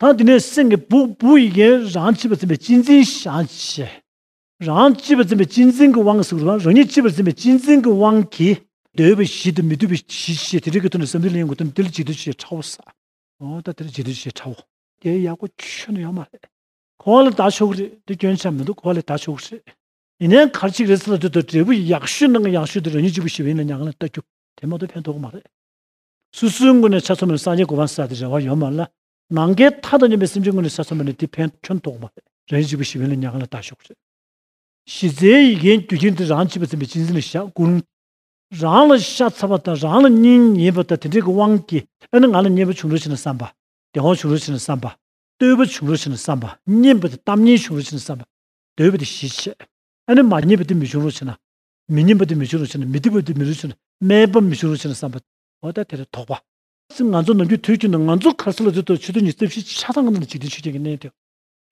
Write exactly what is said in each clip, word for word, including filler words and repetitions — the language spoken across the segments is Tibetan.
ད་དེ་ནས་སེམས་ཀྱི་བུ་བུ་ཡི་གེ་རང་གཅེས་པར་འཛིན་པའི་གཅེས་འཛིན་བཞག་བྱས། རང་གཅེས་པར་འཛིན་པའི་གཅེས་འཛིན་གྱི་དབང་གིས་ཟེར་བ། རང་ཉིད་གཅེས་པར་འཛིན་པའི་གཅེས་འཛིན་གྱི་དབང་གིས་འདོད་པ་བཞི་དང་མི་འདོད་པ་བཞི་བྱས། དེ་རིགས་ཀྱི་ཐོག་ནས་བསམ་གཏན་ལ་གཡེང་དགོས་དུས་ནི་དེ་ལ་འཇིག་རྟེན་ཆོས་བརྒྱད་ཁྲ་བོ་ཟེར། འོ་ད་དེ་ལ་འཇིག་རྟེན་ཆོས་བརྒྱད་ཁྲ་བོ། དེ་ཡག་པོ་ཁྱོན་ནས་ཡོད་མ་རེད། འཁོར་བ་ལས་འདའ་ཆོག་གི་རེད། དེ་སྐྱོན་ཆ་མི་འདུག་འཁོར་བ་ལས་འདའ་ཆོག་གི་རེད། ཡིན་ནའི་ག་རེ་བྱེད་ཀྱི་རེད་ཟེར་ལབ་དུས། ད་འབྲས་བུ་ཡག་ཤོས་ནང་གི་ཡག་ཤོས་དེ་རང་ཉིད་གཅིག་པུ་ཞི་བའི་གཡང་ལ་ཉལ་ཁང་ལ་ལྟ་རྒྱུ་དེ་མ་གཏོགས་ཕན་ཐོགས་ཀྱི་མ་རེད། སོ་སོའི་ངོས་ནས་ཆ་ཚང་བའི་སངས་རྒྱས་གོ་འཕང་ཟེར་དེ་རེ་བ་ཡོད་མ་རེད་ལ། ནམ་མཁའི་མཐའ་དང་མཉམ་པའི་སེམས་ཅན་ངོས་ནས་ཆ་ཚང་བ་ནི་དེ་ཕན་ཁྱོན་ཐོགས་མ་རེད། རང་ཉིད་གཅིག་པུ་ཞི་བའི་གཡང་ལ་ཉལ་ཁང་ལ་ལྟ་ཆོག་གི་རེད། གཞི་རྩའི་ཡི་གེའི་རྒྱུ་རྐྱེན་དེ་རང་གཅེས་པར་འཛིན་པའི་གཅེས་འཛིན་ལ་བཞག་ཀུན་སློང་། རང་ལ་ཤ་ཚ་བ་དང་། རང་ལ་གཉེན་ཉེ་བ་དང་། དེ་འདྲའི་གི་དབང་གིས། ཨ་ནི་ང་ལ་གཉེན་པོ་བྱུང་རོགས་བྱས་ན་བསམ་པ། བདེ་བ་བྱུང་རོགས་བྱས་ན་བསམ་པ། བསྟོད་པ་བྱུང་རོགས་བྱས་ན་བསམ་པ། སྙན་པ་དང་གཏམ་སྙན་བྱུང་རོགས་བྱས་ན་བསམ་པ། འདོད་པ་དེ་བཞི་བྱས། ཨ་ནི་མ་ཉེས་པ་དེ་མི་བྱུང་རོགས་བྱས་ན། མི་སྙན་པ་དེ་མི་བྱུང་རོགས་བྱས་ན། མི་བདེ་བ་དེ་མི་རོགས་བྱས་ན། སྨད་པ་མི་བྱུང་རོགས་བྱས་ན་བསམ་པ། འོ་ད་དེ་རེད་དོགས་པ། ང་ཚོ་ནམ་རྒྱུན་དུས་རྒྱུན་དུ་ང་ཚོ་ག་རེ་ཟེར་ལབ་དུས། ཆུ་ཚོད་ཉི་ཤུ་རྩ་བཞི་ཆ་ཚང་གི་ནང་ལ་འཇིག་རྟེན་ཆོས་བརྒྱད་ཀྱི་གནས་དེ།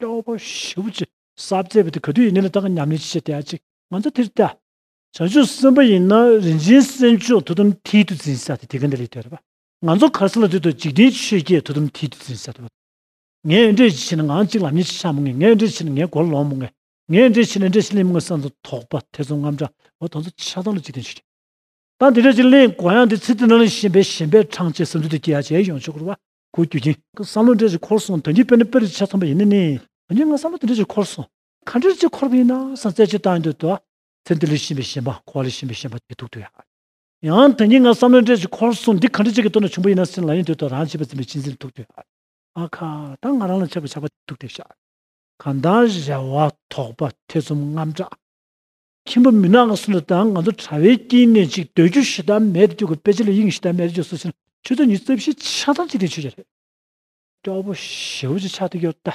སྐྱོ་པོ་ཞེ་པོ་ཅིག་གཟབ་མཛད་པ་དེ་ག་དུས་ཡིན་ནའི་ལ་ད་ག་ཉམས་ལེན་བྱེད་བསྡད་ཡ་ཅིག་ང་ཚོ་དེར་ལྟ། བྱང་ཆུབ་སེམས་དཔའ་ཡིན་ན་རིན་ཆེན་སེམས་མཆོག་ཐུགས་དམ་མཐིལ་དུ་འཛིན་ས་དེ་དེ་ག་འདི་ལ་ཡོད་རེད་པ། ང་ཚོ་ག་རེ་ཟེར་ལབ་དུས། འཇིག་རྟེན་ཆོས་བརྒྱད་ཐུགས་དམ་མཐིལ་དུ་འཛིན་ས་དེ་རེད་པ། ངས་འདི་འདྲས་བྱས་ན་ང་གཅིག་ལམ་ཉེས་ཆགས་མ་ངེས། ངས་འདི་འདྲས་བྱས་ན་ངས་མགོ་ལོག་མ་ངེས། ངས་འདི་འདྲས་བྱས་ན་འདི་འདྲས་བྱས་ན་མ་ངེས་བསམ་ཚུལ་དོགས་པ་ཐེ་ཚོམ་དངངས་སྐྲག་འོ་ད་ཚོ་ཆ་ཚང་ལ་འཇིག་རྟེན་ཆོས་བརྒྱད། ད་འདི་འདྲ་ཅིག་གླེང་དགོས་ཡང་དེ་ཚེ་འདི་ནང་ལ་ཞེན་པས་ཞེན་པས་འཕྲང་བཅད་བསམ་ཚུལ་དེ་སྐྱེ་ཡ་བྱས་ཡོང་ཆོག་གི་རེད་པ། ཁོ་རྒྱུ་རྐྱེན་བསམ་བློ་འདྲ་ཞིག་འཁོར་སོང་། ད་གིན་དཔེར་ན་དཔེ་རེ་ཆ་ཚང་པ་ཡིན་ན་ནི། ད་གིན་ང་བསམ་བློ་དེ་འདྲ་ཞིག་འཁོར་སོང་། ག་འདྲ་ཅིག་འཁོར་བ་ཡིན་ན་བསམ་རྩད་གཅོད་བཏང་ཡོང་དུས། ད་ཚེ་འདི་ལ་ཞེན་པའི་ཞེན་པ། འཁོར་བ་ལ་ཞེན་པའི་ཞེན་པ་དེ་ཐུག་འདུག་ཡ། ཡང་ད་གིན་ང་བསམ་བློ་འདྲ་ཞིག་འཁོར་སོང་། འདི་ག་འདྲ་ཅིག་གི་ཐོག་ནས་བྱུང་བ་ཡིན་ན་ཟེར་ལབ་ཡོང་དུས། ད་རང་གཅེས་པར་འཛིན་པའི་གཅེས་འཛིན་ཐུག་འདུག་ཡ། ཨ་ཁ། ད་ང་རང་ལ་ཆགས་པའི་ཆགས་པ་དེ་ཐུག་བསྡད་ཤག་གང་ལྟར་རེ་བ། དོགས་པ། ཐེ་ཚོམ། དངངས་སྐྲག་ཁྱིམ་པ་མུན་ནག་གི་སོ་ནས་ད་ང་ཚོ་གྲྭ་པའི་དཀྱིལ་ནས་ཅིག་སྡོད་རྒྱུ་ཞེ་དྲག་མེད་དུ་གྱུར། དཔེ་ཆ་ལ་དབྱིངས་ཞེ་དྲག་མེད་དུ་གྱུར་སོང་ཟེར་ན། ཆུ་ཚོད་ཉི་ཤུ་རྩ་བཞི་ཆ་ཚང་འཇིག་རྟེན་ཆོས་བརྒྱད་རེད། སྐྱོ་པོ་ཞེ་པོ་ཅིག་ཆགས་བསྡད་ཡོད་ད།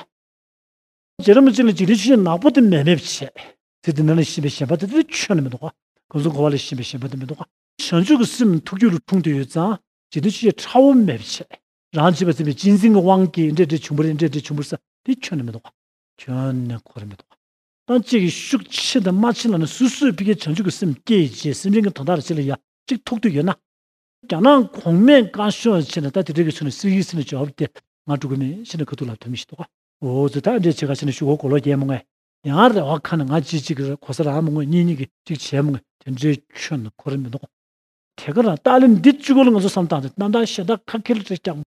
རྗེ་རིན་པོ་ཆེ་ལ་འཇིག་རྟེན་ཆོས་བརྒྱད་ནག་པོ་དེ་མེད་མེད་བྱས། ཚེ་འདི་ནང་ལ་ཞེན་པའི་ཞེན་པ་དེ་དེ་ཁྱོན་ནས་མི་འདུག་ག་གང་བྱུང་འཁོར་བ་ལ་ཞེན་པའི་ཞེན་པ་དེ་མི་འདུག་ག་བྱང་ཆུབ་ཀྱི་སེམས་ཐུགས་རྒྱུད་ལ་འཁྲུངས་བསྡད་ཡོད་ཙང་། འཇིག་རྟེན་ཆོས་བརྒྱད་ཁྲ་བོ་མེད་པ་བྱས། རང་གཅེས་པར་འཛིན་པའི་གཅེས་འཛིན་གྱི་དབང་གིས་འདི་འདྲས་འདྲས་བྱུང་བ་རེད། འདི་འདྲས་འདྲས་བྱུང་བ་རེད་ཟེར་དེ་ཁྱོན་ནས་མི་འདུག་ག་ཁྱོན་ནས་འཁོར་མི་འདུག་ག་ད་གཅིག་གིས་ཤུགས་ཆེ་དང་མ་ཆེ་ལབ་ན། སོ་སོས་ཕ་གིའི་བྱང་ཆུབ་ཀྱི་སེམས་སྐྱེས་རྗེས་སེམས་ཅན་གྱི་དོན་དག་རེ་བྱེད་ལ་ཡ་གཅིག་ཐུག་འདོད་ཡོད་ན། རྒྱ་ནག་གོང་མས་བཀའ་ཤོག་བྱས་ནས་ད་དེ་འདྲའི་གི་ཆོས་ནི་སི་ཡི་སི་ནས་འབྱོར་བ་དེ་ང་འགྲོ་གི་མིན་ཟེར་ནས་ཁ་ཐུག་ལབ་ཐུབ་མི་ཞིག་འདུག་ག་འོ་ཙི་ད་འདྲས་བྱེད་ག་ཟེར་ནས་ཤུགས་གོ་གོ་ལོག་རྒྱག་མ་ངེས། ཡང་རེ་བ་ཁ་ནས་ང་གཅིག་གཅིག་གི་གོ་ས་རག་མ་ངེས། གཉིས་གཉིས་ཀྱིས་གཅིག་བྱས་མ་ངེས། དེ་འདྲའི་ཁྱོན་ནས་འཁོར་མི་འདུག་དེ་ག་རང་ཏཱ་ལའི་འདི་གཅིག་པོ་ལ་ང་ཚོ་བསམ་བཏང་དུས་རྣམ་དག་ཞེ་དྲག་ཁ་ཁེར་རེ་རྐྱང་།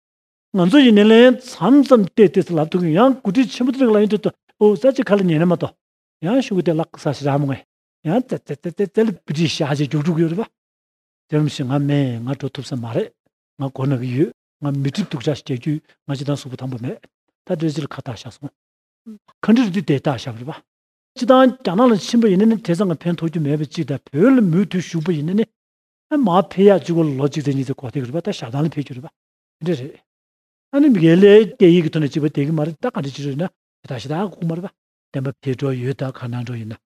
ང་ཚོ་ཡིན་ནའི་ལན་མཚམས་མཚམས་བལྟས་བལྟས་སུ་ལབ་ཐུབ་ཀྱི། ཡང་འགོ་ཁྲིད་ཆེན་པོ་དེ་རིགས་ལ་ཡིན་དུས་ད་ཨོ་ཙི་གཅིག་ཁ་ལ་ཉན་ནི་མ་གཏོགས། ཡང་ཤུགས་དེ་ལག་ས་ཞིག་རག་མ་ངེས། ཡང་ཙེ་ཙེ་ཙེ་ཙེ་ཙེ་ལ་བི་ཏི་ཤ་ཞིག་རྒྱུག་འགྲོ་གི་ཡོད་རེད་པ། དེ་རིམ་བཞིན་ང་མེད། ང་འགྲོ་ཐུབ་ས་མ་རེད། ང་མགོ་ན་གི་ཡོད། ང་མི་ཁྲིད་སྡུག་ཅག་ཞིག་རྒྱག་རྒྱུ་ཡོད། ང་སྤྱིར་བཏང་གཟུགས་པོ་ཐང་པོ་མེད། ད་འདྲ་ཅིག་ལ་ཁ་བཏགས་བཞག་སོང་། ག་འདྲ་རེད་དེ་བཏགས་བཞག་པ་རེད་པ། སྤྱིར་བཏང་རྒྱ་ནག་ལ་ཕྱིན་པ་ཡིན་ན་ནི་དེ་ཙམ་གྱི་ཕན་ཐོགས་རྒྱུ་མེད་པ་གཅིག་དང་། བོད་ལ་མུ་མཐུད་བཞུགས་པ་ཡིན་ན་ནི་ཨ་མར་ཕེབས་ཡག་གཅིག་པོ་ལ་ལོ་གཅིག་ཙམ་གཉིས་ཙམ་འགོར་བསྡད་ཀྱི་རེད་པ། ད་ཞག་གྲངས་ལ་ཕེབས་རྒྱུ་རེད་པ། དེ་འདྲ་རེད། ཨ་ནི་མི་སྒེར་ལ་སྐད་ཡིག་གི་ཐོག་ནས་གཅིག་པ་བསྡད་ཀྱི་མ་རེད། ད་ག་འདྲ་ཅིག་རེད་ན་དེ་ད་ཞེ་དྲག་དགོས་མ་རེད་པ། བདེན་པ་ཕེབས་འགྲོ་ཡོད། ད་ག་ན་འགྲོ་ཡིན་ན།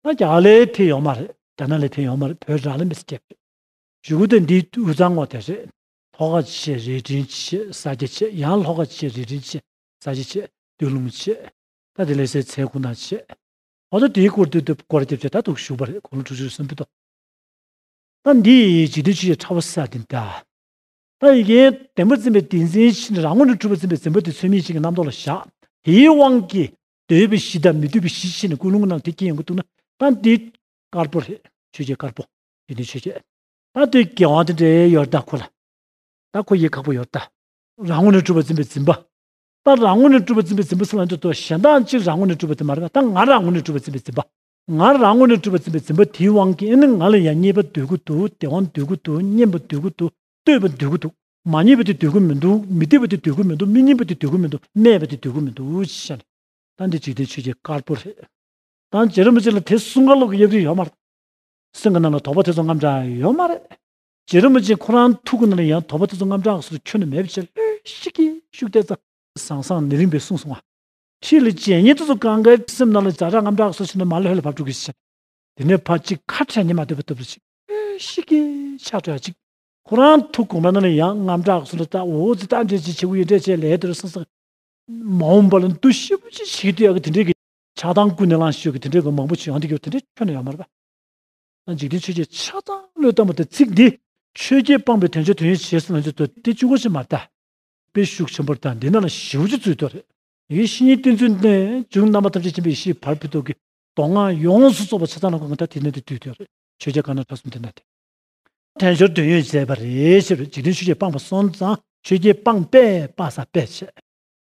ད་རྒྱ་གར་ལ་ཕེབས་ཡོད་མ་རེད། རྒྱ་ནག་ལ་ཕེབས་ཡོད་མ་རེད། བོད་རང་ལ་མི་སྐྱེས་པ་རེད། གཞུག་གུ་དེ་འདི་དབུས་གཙང་ངོས་དེ་རེད། ལྷོ་ཁ་བྱས་རི་ཀྲིན་བྱས། ས་སྐྱ་བྱས། ཡང་ལྷོ་ཁ་བྱས་རི་ཀྲིན་བྱས། ས་སྐྱ་བྱས། སྟོད་ལུང་བྱས། ད་དེ་ལས་སའི་མཚན་ཁུག་ན་བྱས། འོ་ད་དེའི་སྐོར་དུ་དུ་སྐོར་ར་རྒྱབ་བྱས་ད་དུ་བཞུགས་པ་རེད། དགུང་ལོ་དྲུག་ཅུ་རེ་གསུམ་པའི་ཐོག་ད་འདི་ཡི་འཇིག་རྟེན་ཆོས་བརྒྱད་ཁྲ་བོ་ཟེར་དེ་འདྲ། ད་ཡི་གེ་བདེན་པར་འཛིན་པའི་བདེན་འཛིན་ཞེས་ནི་རང་ངོས་ནས་གྲུབ་པར་འཛིན་པའི་འཛིན་པ་དེ་ཚོད་མེད་ཅིག་གི་རྣམ་རྟོག་ལ་བཞག་དེའི་དབང་གིས་འདོད་པའི་གཞི་དང་མི་འདོད་པའི་གཞི་ཞེས་ནི་ཀུན་སློང་གི་ནང་དེ་སྐྱེ་ཡོང་གི་འདུག་ན། ད་འདི་དཀར་པོ་རེད། ཆོས་བརྒྱད་དཀར་པོ། འཇིག་རྟེན་ཆོས་བརྒྱད། ད་དེ་དགེ་བ་དེ་འདྲའི་ཡོད་ད་ཁོ་ལ། ད་ཁོ་ཡི་ཁག་པོ་ཡོད་ད། རང་ངོས་ནས་གྲུབ་པར་འཛིན་པའི་འཛིན་པ། ད་རང་ངོས་ནས་གྲུབ་པར་འཛིན་པའི་འཛིན་པ་ཟེར་ལབ་དུས་ད་གཞན་དག་ཅིག་རང་ངོས་ནས་གྲུབ་པ་དེ་མ་རེད་པ། ད་ང་རང་ངོས་ནས་གྲུབ་པར་འཛིན་པའི་འཛིན་པ། ང་རང་ངོས་ནས་གྲུབ་པར་འཛིན་པའི་འཛིན་པ་དེའི་དབང་གིས་ཨ་ནི་ང་ལ་ཡང་རྙེད་པ་འདོད་ཀྱི་འདུག་བདེ་བ་འདོད་ཀྱི་འདུག་སྙན་པ་འདོད་ཀྱི་འདུག་བསྟོད་པ་འདོད་ཀྱི་འདུག་མ་རྙེད་པ་དེ་འདོད་ཀྱི་མི་འདུག་མི་བདེ་བ་དེ་འདོད་ཀྱི་མི་འདུག་མི་སྙན་པ་དེ་འདོད་ཀྱི་མི་འདུག་སྨད་པ་དེ་འདོད་ཀྱི་མི་འདུག་ཞེས་ནས། ད་འདི་འཇིག་རྟེན་ཆོས་བརྒྱད་དཀར་པོ་རེད། ད་རྗེ་རིན་པོ་ཆེ་ལ་དེ་གསུང་ག་ལོག་གི་གཡབ་རིགས་ཡོད་མ་རེད། སེམས་ཀྱི་ནང་ལ་དོགས་པ་ཐེ་ཚོམ་དངངས་སྐྲག་ཡོད་མ་རེད། རྗེ་རིན་པོ་ཆེ་ཁོ་རང་ཐུགས་ཀྱི་ནང་ལ་ཡང་དོགས་པ་ཐེ་ཚོམ་དངངས་སྐྲག་སོགས་ཁྱོན་ནས་མེད་པ་བྱས་ལྷོད་ཤིག་གིས་བཞུགས་བསྡད་ཙང་། ཟང་ཟང་ནེ་རིང་བས་གསུངས་སོང་བ། ཕྱི་ལ་བྱས་ཉེས་དེ་ཚོ་གང་གའི་སེམས་ནང་ལ་ཛ་དྲག་དངངས་སྐྲག་སོགས་བྱས་ནས་མར་ལྷོད་ལ་བབས་འགྲོ་གི་ཞེས། དེ་ནས་ཕར་གཅིག་ཁ་བྲལ་ནས་མ་སྡོད་པ་ལྟ་བུ་ཞིག་ལྷོད་ཤིག་གིས་ཆགས་འགྲོ་ཡ་གཅིག་ཁོ་རང་ཐུགས་དགོངས་པ་ནང་ལ་ཡང་དངངས་སྐྲག་སོགས་ལ་ལྟ། འོ་ཙི་ད་འདྲས་ཅིག་བྱེད་དགོས་ཡོད་འདྲས་བྱས་ལས་དེར་སོང་སོང་། མ་འོངས་པ་ལ་འདུ་ཤེས་པོ་ཅིག་བྱེད་ཀྱི་འདུག་ཡ་གི་དེ་འདྲས་ཀྱི་ཆགས་སྡང་ཀུན་ནས་བསླངས་ཤོས་ཀྱི་དེ་འདྲས་ཀྱི་མང་པོ་ཅིག་ཡོང་བསྡད་ཀྱི་ཡོད། དེ་འདྲས་ཁྱོན་ནས་ཡོད་མ་རེད་པ། ད་འཇིག་རྟེན་ཆོས་བརྒྱད་ཆ་ཚང་བློས་བཏང་བ་དང་ཚིག་འདི་ཆོས་བརྒྱད་སྤངས་པའི་དོན་བྱེད་དོན་ཡོད་བྱེད་ཟེར་ན་ཆོས་ཚོ་དེ་གཅིག་པོ་ཞིག་མ་རེད་ད། དཔེ་ཤུགས་ཆེན་པོ་དང་འདི་ནང་ལ་ཞེ་པོ་ཅིག་ཚུད་ཡོད་རེད། ཡི་གེ་བཤེས་གཉེན་བསྟེན་ཚུལ་ནས་འབྱུང་རྣམ་པ་ཐམས་ཅད་མཁྱེན་པའི་ཡེ་ཤེས་བར་ཕུད་ཐོག་གི་མདོ་སྔགས་ཡོངས་སུ་རྫོགས་པ་ཆ་ཚང་ལ་གོ་མཁན་ད་དེ་ནས་དེ་བསྡུས་ཡོད་རེད། ཆོས་རྒྱལ་གང་ན་གྲགས་གསུམ་དེ་ན་དེ། དལ་འབྱོར་དོན་ཡོད་བྱས་པ་རེད་ཟེར། འཇིག་རྟེན་ཆོས་བརྒྱད་སྤངས་པ་སོང་ཙང་ཆོས་བརྒྱད་སྤངས་པས་དཔག་བསམ་དཔེ་བྱས།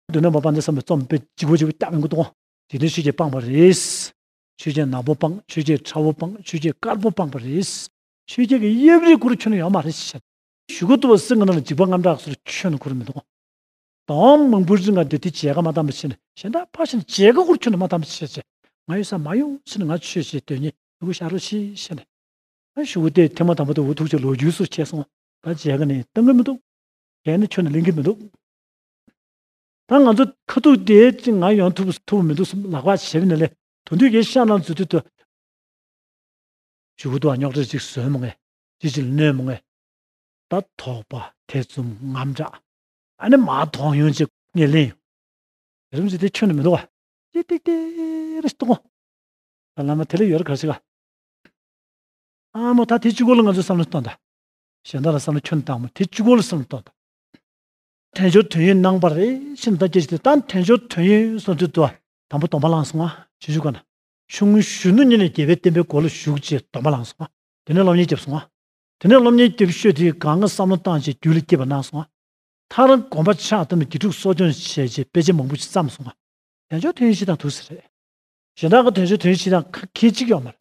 མདོ་སྣམ་པ་དཔལ་ལྡན་བསམ་པའི་རྩོམ་དཔེ་གཅིག་པོ་གཅིག་པོ་བརྒྱབ་ཡོང་གི་འདུག་འཇིག་རྟེན་ཆོས་བརྒྱད་སྤངས་པ་རེད། ཆོས་བརྒྱད་ནག་པོ་སྤངས། ཆོས་བརྒྱད་ཁྲ་བོ་སྤངས། ཆོས་བརྒྱད་དཀར་པོ་སྤངས་པ་རེད། ཆོས་བརྒྱད་ཀྱི་དབྱིབས་རིག་སྐོར་ཁྱོན་ནས་ཡོད་མ་རེད་ཟེར། གཞུག་གུ་ལྟ་བུ་སེམས་ཀྱི་ནང་ལ་འཇིགས་པ་དངངས་སྐྲག་སོགས་ཁྱོན་ནས་འཁོར་མི་འདུག་དོན་མང་པོའི་རིང་ང་འདི་དེ་བྱེད་ཀ་མ་བཏང་བ་བྱས་ནས་གཞན་དག་ཕར་ཕྱིན་བྱེད་ཀ་སྐོར་ཁྱོན་ནས་མ་བཏང་བ་བྱས་བྱས། ང་ཡོད་ས་མ་ཡོང་ཟེར་ནས་ང་ཆོས་བྱེད་དོན་གཉེར་ཡོད་དགུ་བཞག་རོགས་ཞེས་བཤད་ནས། ཨ་གཞུག་གུ་དེ་ཐེངས་མ་དང་པོ་དེ་འུ་ཐུག་ཅིག་ལོ་རྒྱུས་སུ་བྱས་སོང་། ད་བྱེད་ཀ་ནས་བཏང་གི་མི་འདུག་གཞན་ནས་ཁྱོན་ནས་ལེན་གི་མི་འདུག་ད་ང་ཚོ་ཁ་ཐུག་དེ་ཅིག་ང་ཡོང་ཐུབ་ཐུབ་མི་འདུག་བསམ་ལག་པ་བྱས་པ་ནས་ལས་དོན་དུས་ཀྱི་ཤ་ནང་འཛུལ་དུས་དུ། གཞུག་གུ་དུ་རྙོག་དྲ་ཅིག་བཟོས་མ་ངེས། ཅི་ཅི་ལ་གནོད་མ་ངེས། ད་དོགས་པ་ཐེ་ཚོམ་དངངས་སྐྲག་ཨ་ནི་མ་མཐོང་ཡོང་ཅིག་ངས་ལེན་ཡོང་། དེ་རིམ་ཅིག་དེ་ཁྱོན་ནས་མི་འདུག་བ། ཅི་ཏིག་ཏིག་རེ་གཏོང་། ད་བླ་མ་དེ་ལས་ཡོད་རེ་ག་ཞིག་ག་ཨ་མོ་ད་དེ་གཅིག་པོ་ལ་ང་ཚོས་བསམ་བློ་གཏོང་དང་། གཞན་དག་ལ་བསམ་བློ་ཁྱོན་བཏང་མོ་དེ་གཅིག་པོ་ལ་བསམ་བློ་གཏོང་དང་། དལ་འབྱོར་དོན་ཡོད་གནང་བ་རེད་ཤིན་ཏུ་སྐྱེ་ཅི་ཏེ་ད་དལ་འབྱོར་དོན་ཡོད་སོང་དུས་དུ་དང་པོ་སྡོམ་པ་བླངས་སོང་ང་ཆུ་ཆུ་ག་ན། ཆུང་ངུ་གཞོན་ནུ་ཉིད་ནས་རྒྱལ་བའི་བསྟན་པའི་སྒོ་ལ་ཞུགས་ཅེས་སྡོམ་པ་བླངས་སོང་ང་། དེ་ནས་སློབ་གཉེར་བརྒྱབ་སོང་ང་། དེ་ནས་སློབ་གཉེར་བརྒྱབ་ཤོས་དེ་གང་ག་བསམ་བློ་བཏང་བྱས་རྒྱུད་ལ་སྐྱེས་པ་གནང་སོང་ང་། མཐར་དགོངས་པ་ཕྱག་བཏབ་ནས་དགེ་ཕྲུག་གསོ་སྐྱོང་བྱས་རྗེས་དཔེ་ཆ་མང་པོ་ཞིག་བརྩམས་སོང་ང་། དལ་འབྱོར་དོན་ཡོད་ཞེ་དྲག་ཐུག་ས་རེད། གཞན་དག་གི་དལ་འབྱོར་དོན་ཡོད་ཞེ་དྲག་ཁ་ཁྱེར་གཅིག་ཡོད་མ་རེད།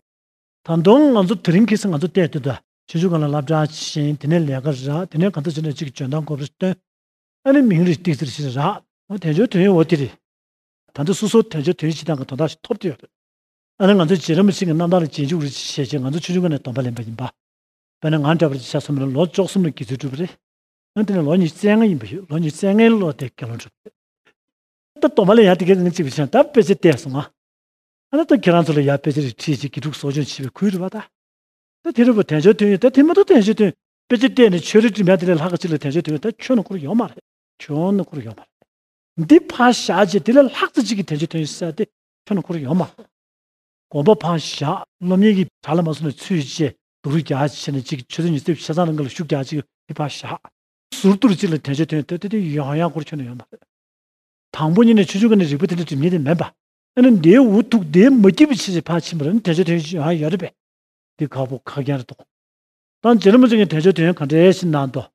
ད་དུང་ང་ཚོ་དེ་རིང་ཁ་སང་ང་ཚོ་བལྟས་དུས་ད་ཆུང་ཆུང་སྒང་ལ་སློབ་གྲྭ་ཕྱིན། དེ་ནས་ལས་ཀ་རག་དེ་ནས་གང་ཚོད་བྱས་ནས་གཅིག་གི་འཇོན་ཐང་གོ་བར་སྟོན། ཨ་ནི་མིང་རེ་ཏིག་ཙིར་ཞིག་རག་ཨ་དལ་འབྱོར་དོན་ཡོད་འོ་དེ་རེད། ད་ལྟ་སོ་སོ་དལ་འབྱོར་དོན་ཡོད་ཞེ་དྲག་གི་དོན་དག་ཞིག་ཐོབ་བསྡད་ཡོད་རེད། ཨ་ནི་ང་ཚོ་རྗེ་རིན་པོ་ཆེ་གི་རྣམ་ཐར་ལ་རྗེས་འཇུག་རེ་བྱས་བྱས་ང་ཚོ་ཆུང་ཆུང་སྒང་ནས་སྡོམ་པ་ལེན་པ་ཡིན་པ། དཔེར་ན་ང་འདྲ་བར་ཆ་མཚོན་པ་ན་ལོ་བཅུ་གསུམ་ལ་དགེ་ཚུལ་སྒྲུབ་པ་རེད། ང་དེ་ནས་ལོ་ཉི་ཤུ་རྩ་ལྔ་ཡིན་པ་ཡོད། ལོ་ཉི་ཤུ་རྩ་ལྔའི་ལོ་དེ་དགེ་སློང་སྒྲུབ་པ་རེད། ད་སྡོམ་པ་ལེན་ཡག་དེ་གའི་ངང་གཅིག་པུ་བྱས་ན་ད་དཔེ་ཆ་བལྟས་སོང་ང་། ཨ་ན་ད་ཁྱེད་རང་ཚོ་ལ་ཡག་དཔེ་ཆ་རེ་ཁྲིད་ཅིག་དགེ་ཕྲུག་གསོ་སྐྱོང་བྱེད་པའི་ཁུལ་རེད་པ་ད། ད་དེ་རུ་བ་དལ་འབྱོར་དོན་ཡོད་ད་དེ་མ་གཏོགས་དལ་འབྱོར་དོན་དཔེ་ཆ་བལྟས་ནས་ཆོས་རེ་འབྲི་མ་དེ་ལས་ལྷག་ག་ཅིག་ལ་དལ་འབྱོར་དོན་ཡོད་ད་ཁྱོན་ནས་འཁོར་ཡོད་མ་རེད། ཁྱོན་ནས་འཁོར་ཡོད་མ་རེད། འདི་ཕར་བཞག་རྗེས་དེ་ལས་ལྷག་ཙམ་ཅིག་གི་དལ་འབྱོར་དོན་ཡོད་ཟེར་ཏེ་ཁྱོན་ནས་འཁོར་ཡོད་མ་རེད། དགོངས་པ་ཕར་བཞག་སློབ་གཉེར་གྱི་བྲག་ལ་མ་སོང་ནས་ཚུད་རྗེས་སྡུག་རུས་རྒྱག་བྱས་ནས་ཅིག་ཆུ་ཚོད་ཉི་ཤུ་རྩ་བཞི་ཆ་ཚང་རང་ག་ལ་ཤུགས་རྒྱག་ཅིག་དེ་ཕར་བཞག་ཟུར་དུ་ཅིག་ལ་དལ་འབྱོར་དོན་ཡོད་དེ་དེ་ཡོང་ཡག་སྐོར་ཁྱོན་ནས་ཡོད་མ་རེད། དང་པོ་ཉིད་ནས་ཆུང་ཆུང་ག་ནས་རིག་པ་དེ་འདྲ་སྒྲིམ་ཉེན་དེ་མེད་པ། ཨ་ནི་འདིའི་འུ་ཐུག་འདིའི་མ་སྐྱིད་པའི་ཕྱིར་ཕར་ཕྱིན་པ་རེད་ན་དལ་འབྱོར་དོན་ཡོད་ཡོད་རེད་པས། འདི་ཁག་པོ་ཁག་རྐྱང་རེད་དོ། ད་རྗེ་རིན་པོ་ཆེ་གིས་དལ་འབྱོར་དོན་ཡོད་ག་འདྲ་ཞིག་གནང་འདུག་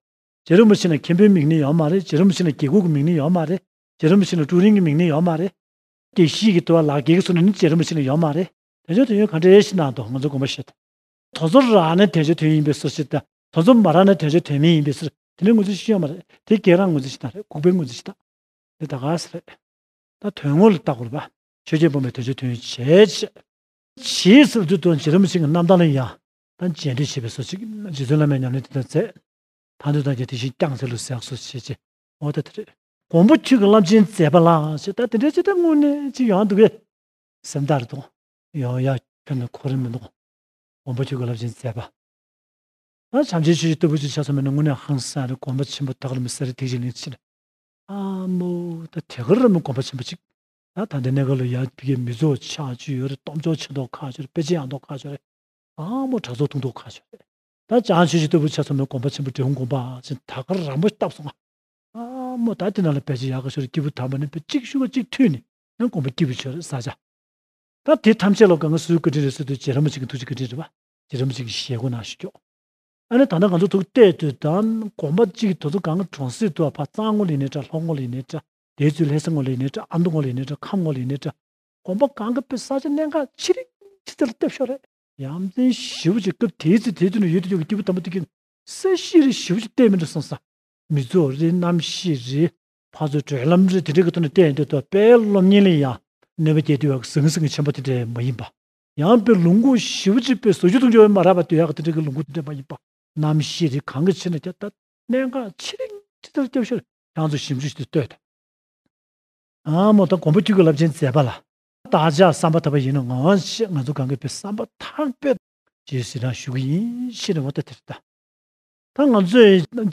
རྗེ་རིན་པོ་ཆེ་ལ་མཁན་པོའི་མིང་ནི་ཡོད་མ་རེད། རྗེ་རིན་པོ་ཆེ་ལ་རྒྱལ་ཁབ་ཀྱི་མིང་ནི་ཡོད་མ་རེད། རྗེ་རིན་པོ་ཆེ་ལ་ཀྲུའུ་རིན་གྱི་མིང་ནི་ཡོད་མ་རེད། དགེ་བཤེས་ཀྱི་དུ་བ་ལག་རྒྱལ་གྱི་སོ་ནི་རྗེ་རིན་པོ་ཆེ་ལ་ཡོད་མ་རེད། དལ་འབྱོར་དོན་ཡོད་ག་འདྲ་ཞིག་གནང་འདུག་ང་ཚོ་དགོངས་པ་བཞེས་དང་། དེ་ཚོ་རག་ན་དལ་འབྱོར་དོན་ཡོད་ཡིན་པའི་བཟོ་ཞིག་དང་དེ་ཚོ་མ་རག་ན་དལ་འབྱོར་དོན་མེད་ཡིན་པའི་བཟོ་དེ་ནས་ངོས་འཛིན་ཞིག་ཡོད་མ་རེད། དེ་རྒྱལ་རང་ངོས་འཛིན་ཞིག་དང་རེད། ལྐུགས་པའི་ངོས་འཛིན་ཞིག་དང་། དེ་ད་ག་ས་རེད། ད་དོན་དངོས་ལ་བལྟ་དགོས་རེད་པ། ཆོས་བརྒྱད་སྤངས་པའི་དལ་འབྱོར་དོན་ཡོད་བྱས་བྱས། བྱས་ཟེར་དུས་དོན་རྗེ་རིན་པོ་ཆེ་གི་རྣམ་ཐར་ལ་ཡང་ད་རྗེས་འདྲེན་བྱེད་པའི་བཟོ་ཅིག་རྗེ་བཙུན་བླ་མའི་ཉམས་ལེན་དེ་ལྟར་མཛད། ད་འདོད་དང་རྒྱལ་དེ་བཞིན་བསྐྱངས་ཚེ་ལུས་ཟེར་སོགས་བྱས་རྗེས་འོ་ད་དེ་རེད། མགོན་པོ་ཁྱོད་ཀྱི་རླབས་ཆེན་མཛད་པ་ལ་ཞེས་ད་དེ་འདྲའི་ཅི་ལྟར་དངོས་གནས་ཅི་ཡོང་འདུག་གས། སེམས་ཐག་རེད་དོ། ཡོང་ཡ་ཁྱོན་ནས་འཁོར་རིན་མི་འདུག་མགོན་པོ་ཁྱོད་ཀྱི་རླབས་ཆེན་མཛད་པ། ད་བྱམས་ཆེན་ཆོས་ཀྱི་སྟོབས་པོ་ཆེ་ཆ་ཚང་མེད་ན་དངོས་གནས་ཧང་སང་རེད། དགོངས་པ་ཆེན་པོ་ད་ག་རུ་མི་ཟེར་རེད་ཐིག་ཅིག་ལིང་ཅིག་ཨ་མོ་ད་དེ་ག་རུ་མི་དགོངས་པ་ཆེན་པོ་ཅིག་ད་ད་ལྟའི་གནས་སྐབས་ལ་ཡ་ཕ་གིའི་མི་ཚོགས་ཆགས་ཀྱི་ཡོད་རེད། སྟོབས་འབྱོར་ཆེ་མདོག་ཁ་ཤོར་རེད། དཔེ་ཆ་ཡག་མདོག་ཁ་ཤོར་རེད། ཨ་མོ་དྲ་ཚོགས་ཐུང་མདོག་ཁ་ཤོར་རེད། ད་བྱང་ཆོས་ཀྱི་སྟོབས་པོ་ཆ་ཚང་མེད་དགོངས་པ་ཆེན་པོ་འབྲས་སྤུངས་དགོན་པ་ཅིག་ད་ག་རང་པོ་བཏབ་སོང་ང་། ཨ་མོ་ད་དེ་ནང་ལ་དཔེ་ཆ་ཡག་ག་ཤོར་རེད། སྐྱིད་པོ་དམ་པ་ནི་དཔེ་གཅིག་ཤུ་ག་གཅིག་མཐུད་ནས་ནི་དགོངས་པ་སྐྱིད་པོ་ཆོད་རེད་ས་ཆ། ད་དེ་ཐམས་ཅད་ལ་གང་ག་སུའི་བཀའ་དྲིན་རེད་ཟེར་དུས་རྗེ་རིན་པོ་ཆེ་གི་ཐུགས་རྗེ་བཀའ་དྲིན་རེད་པ། རྗེ་རིན་པོ་ཆེ་གི་ཞལ་སྒོ་ནང་བཞུགས་ཀྱོག་ཨ་ནི་ད་ལྟ་ང་ཚོ་ཐུགས་གཏད་དུས་དང་དགོན་པ་གཅིག་དེ་ཚོ་གང་ག་གྲོང་གསེབ་དུ་ཕ་གཙང་ངོ་ལ་ཡིན་ནའི་འདྲ། ལྷོ་ངོ་ལ་ཡིན་ནའི་འདྲ། དེའི་ཚུལ་ལྷ་ས་ངོ་ལ་ཡིན་ནའི་འདྲ། ཨ་མདོ་ངོ་ལ་ཡིན་ནའི་འདྲ། ཁམས་ངོ་ལ་ཡིན་ནའི་འདྲ། དགོན་པ་གང་ག་དཔེ་ས་ཆ་གནད་འགག་ཆེ་རིང་ཆེ་ཚད་ལ་བཏབ་ཤོག་རེད། ཡ་མཚན་ཞེ་པོ་ཅིག་སྐབས་དེའི་ཚེ་དེའི་དུས་ནས་ཡོད་དུ་ཡོད་ཀྱི་སྐྱེས་བུ་དམ་པ་དེ་གིས་ས་གཞི་རེ་ཞེ་པོ་ཅིག་བལྟས་མི་འདུག་བསམ་ས། མི་ཚོགས་རེད། གནམ་གཤིས་རེད། ཕར་ཚུར་བགྲོད་ལམ་རེད། དེ་འདྲའི་གི་ཐོག་ནས་བལྟས་ཡོང་དུས་ད་དཔེ་སློབ་གཉེར་ལ་ཡང་གནོད་པ་སྐྱེལ་དུས་ཡག་ཟང་ཟིང་གི་ཆེན་པོ་དེ་འདྲ་མ་ཡིན་པ། ཡང་དཔེ་ལུང་ཁུག་ཞེ་པོ་ཅིག་དཔེ་བཟོ་རྒྱུ་གཏོང་རྒྱུ་མ་རག་པ་དུས་ཡག་གི་དེ་འདྲའི་གི་ལུང་ཁུག་དེ་འདྲ་མ་ཡིན་པ། གནམ་གཤིས་རེད། གང་གི་ཕྱིར་ན་ཀྱང་ད་གནད་འགག་ཆེ་རིང་ཆེ་ཚད་ལ་བཏབ་ཤོག་རེད། ཁྱེད་ཚོ་ཞིབ་འཇུག་ཞིག་ཏུ་ལྟོས་དང་། ཨ་མོ་ད་མགོན་པོ་ཁྱོད་ཀྱི་རླབས་ཆེན་མཛད་པ་ལ། བདག་ཅག་བསམ་པ་ཐག་པ་ཡིན་ནོ་ངོ་ཤེས། ང་ཚོ་གང་གི་དཔེ་བསམ་པ་ཐག་པས་རྗེས་སུ་ཡི་རང་ཞུ་གི་ཡིན་ཞེས་ནས་འོ་ད་དེར་ལྟ། ད་ང་ཚོས་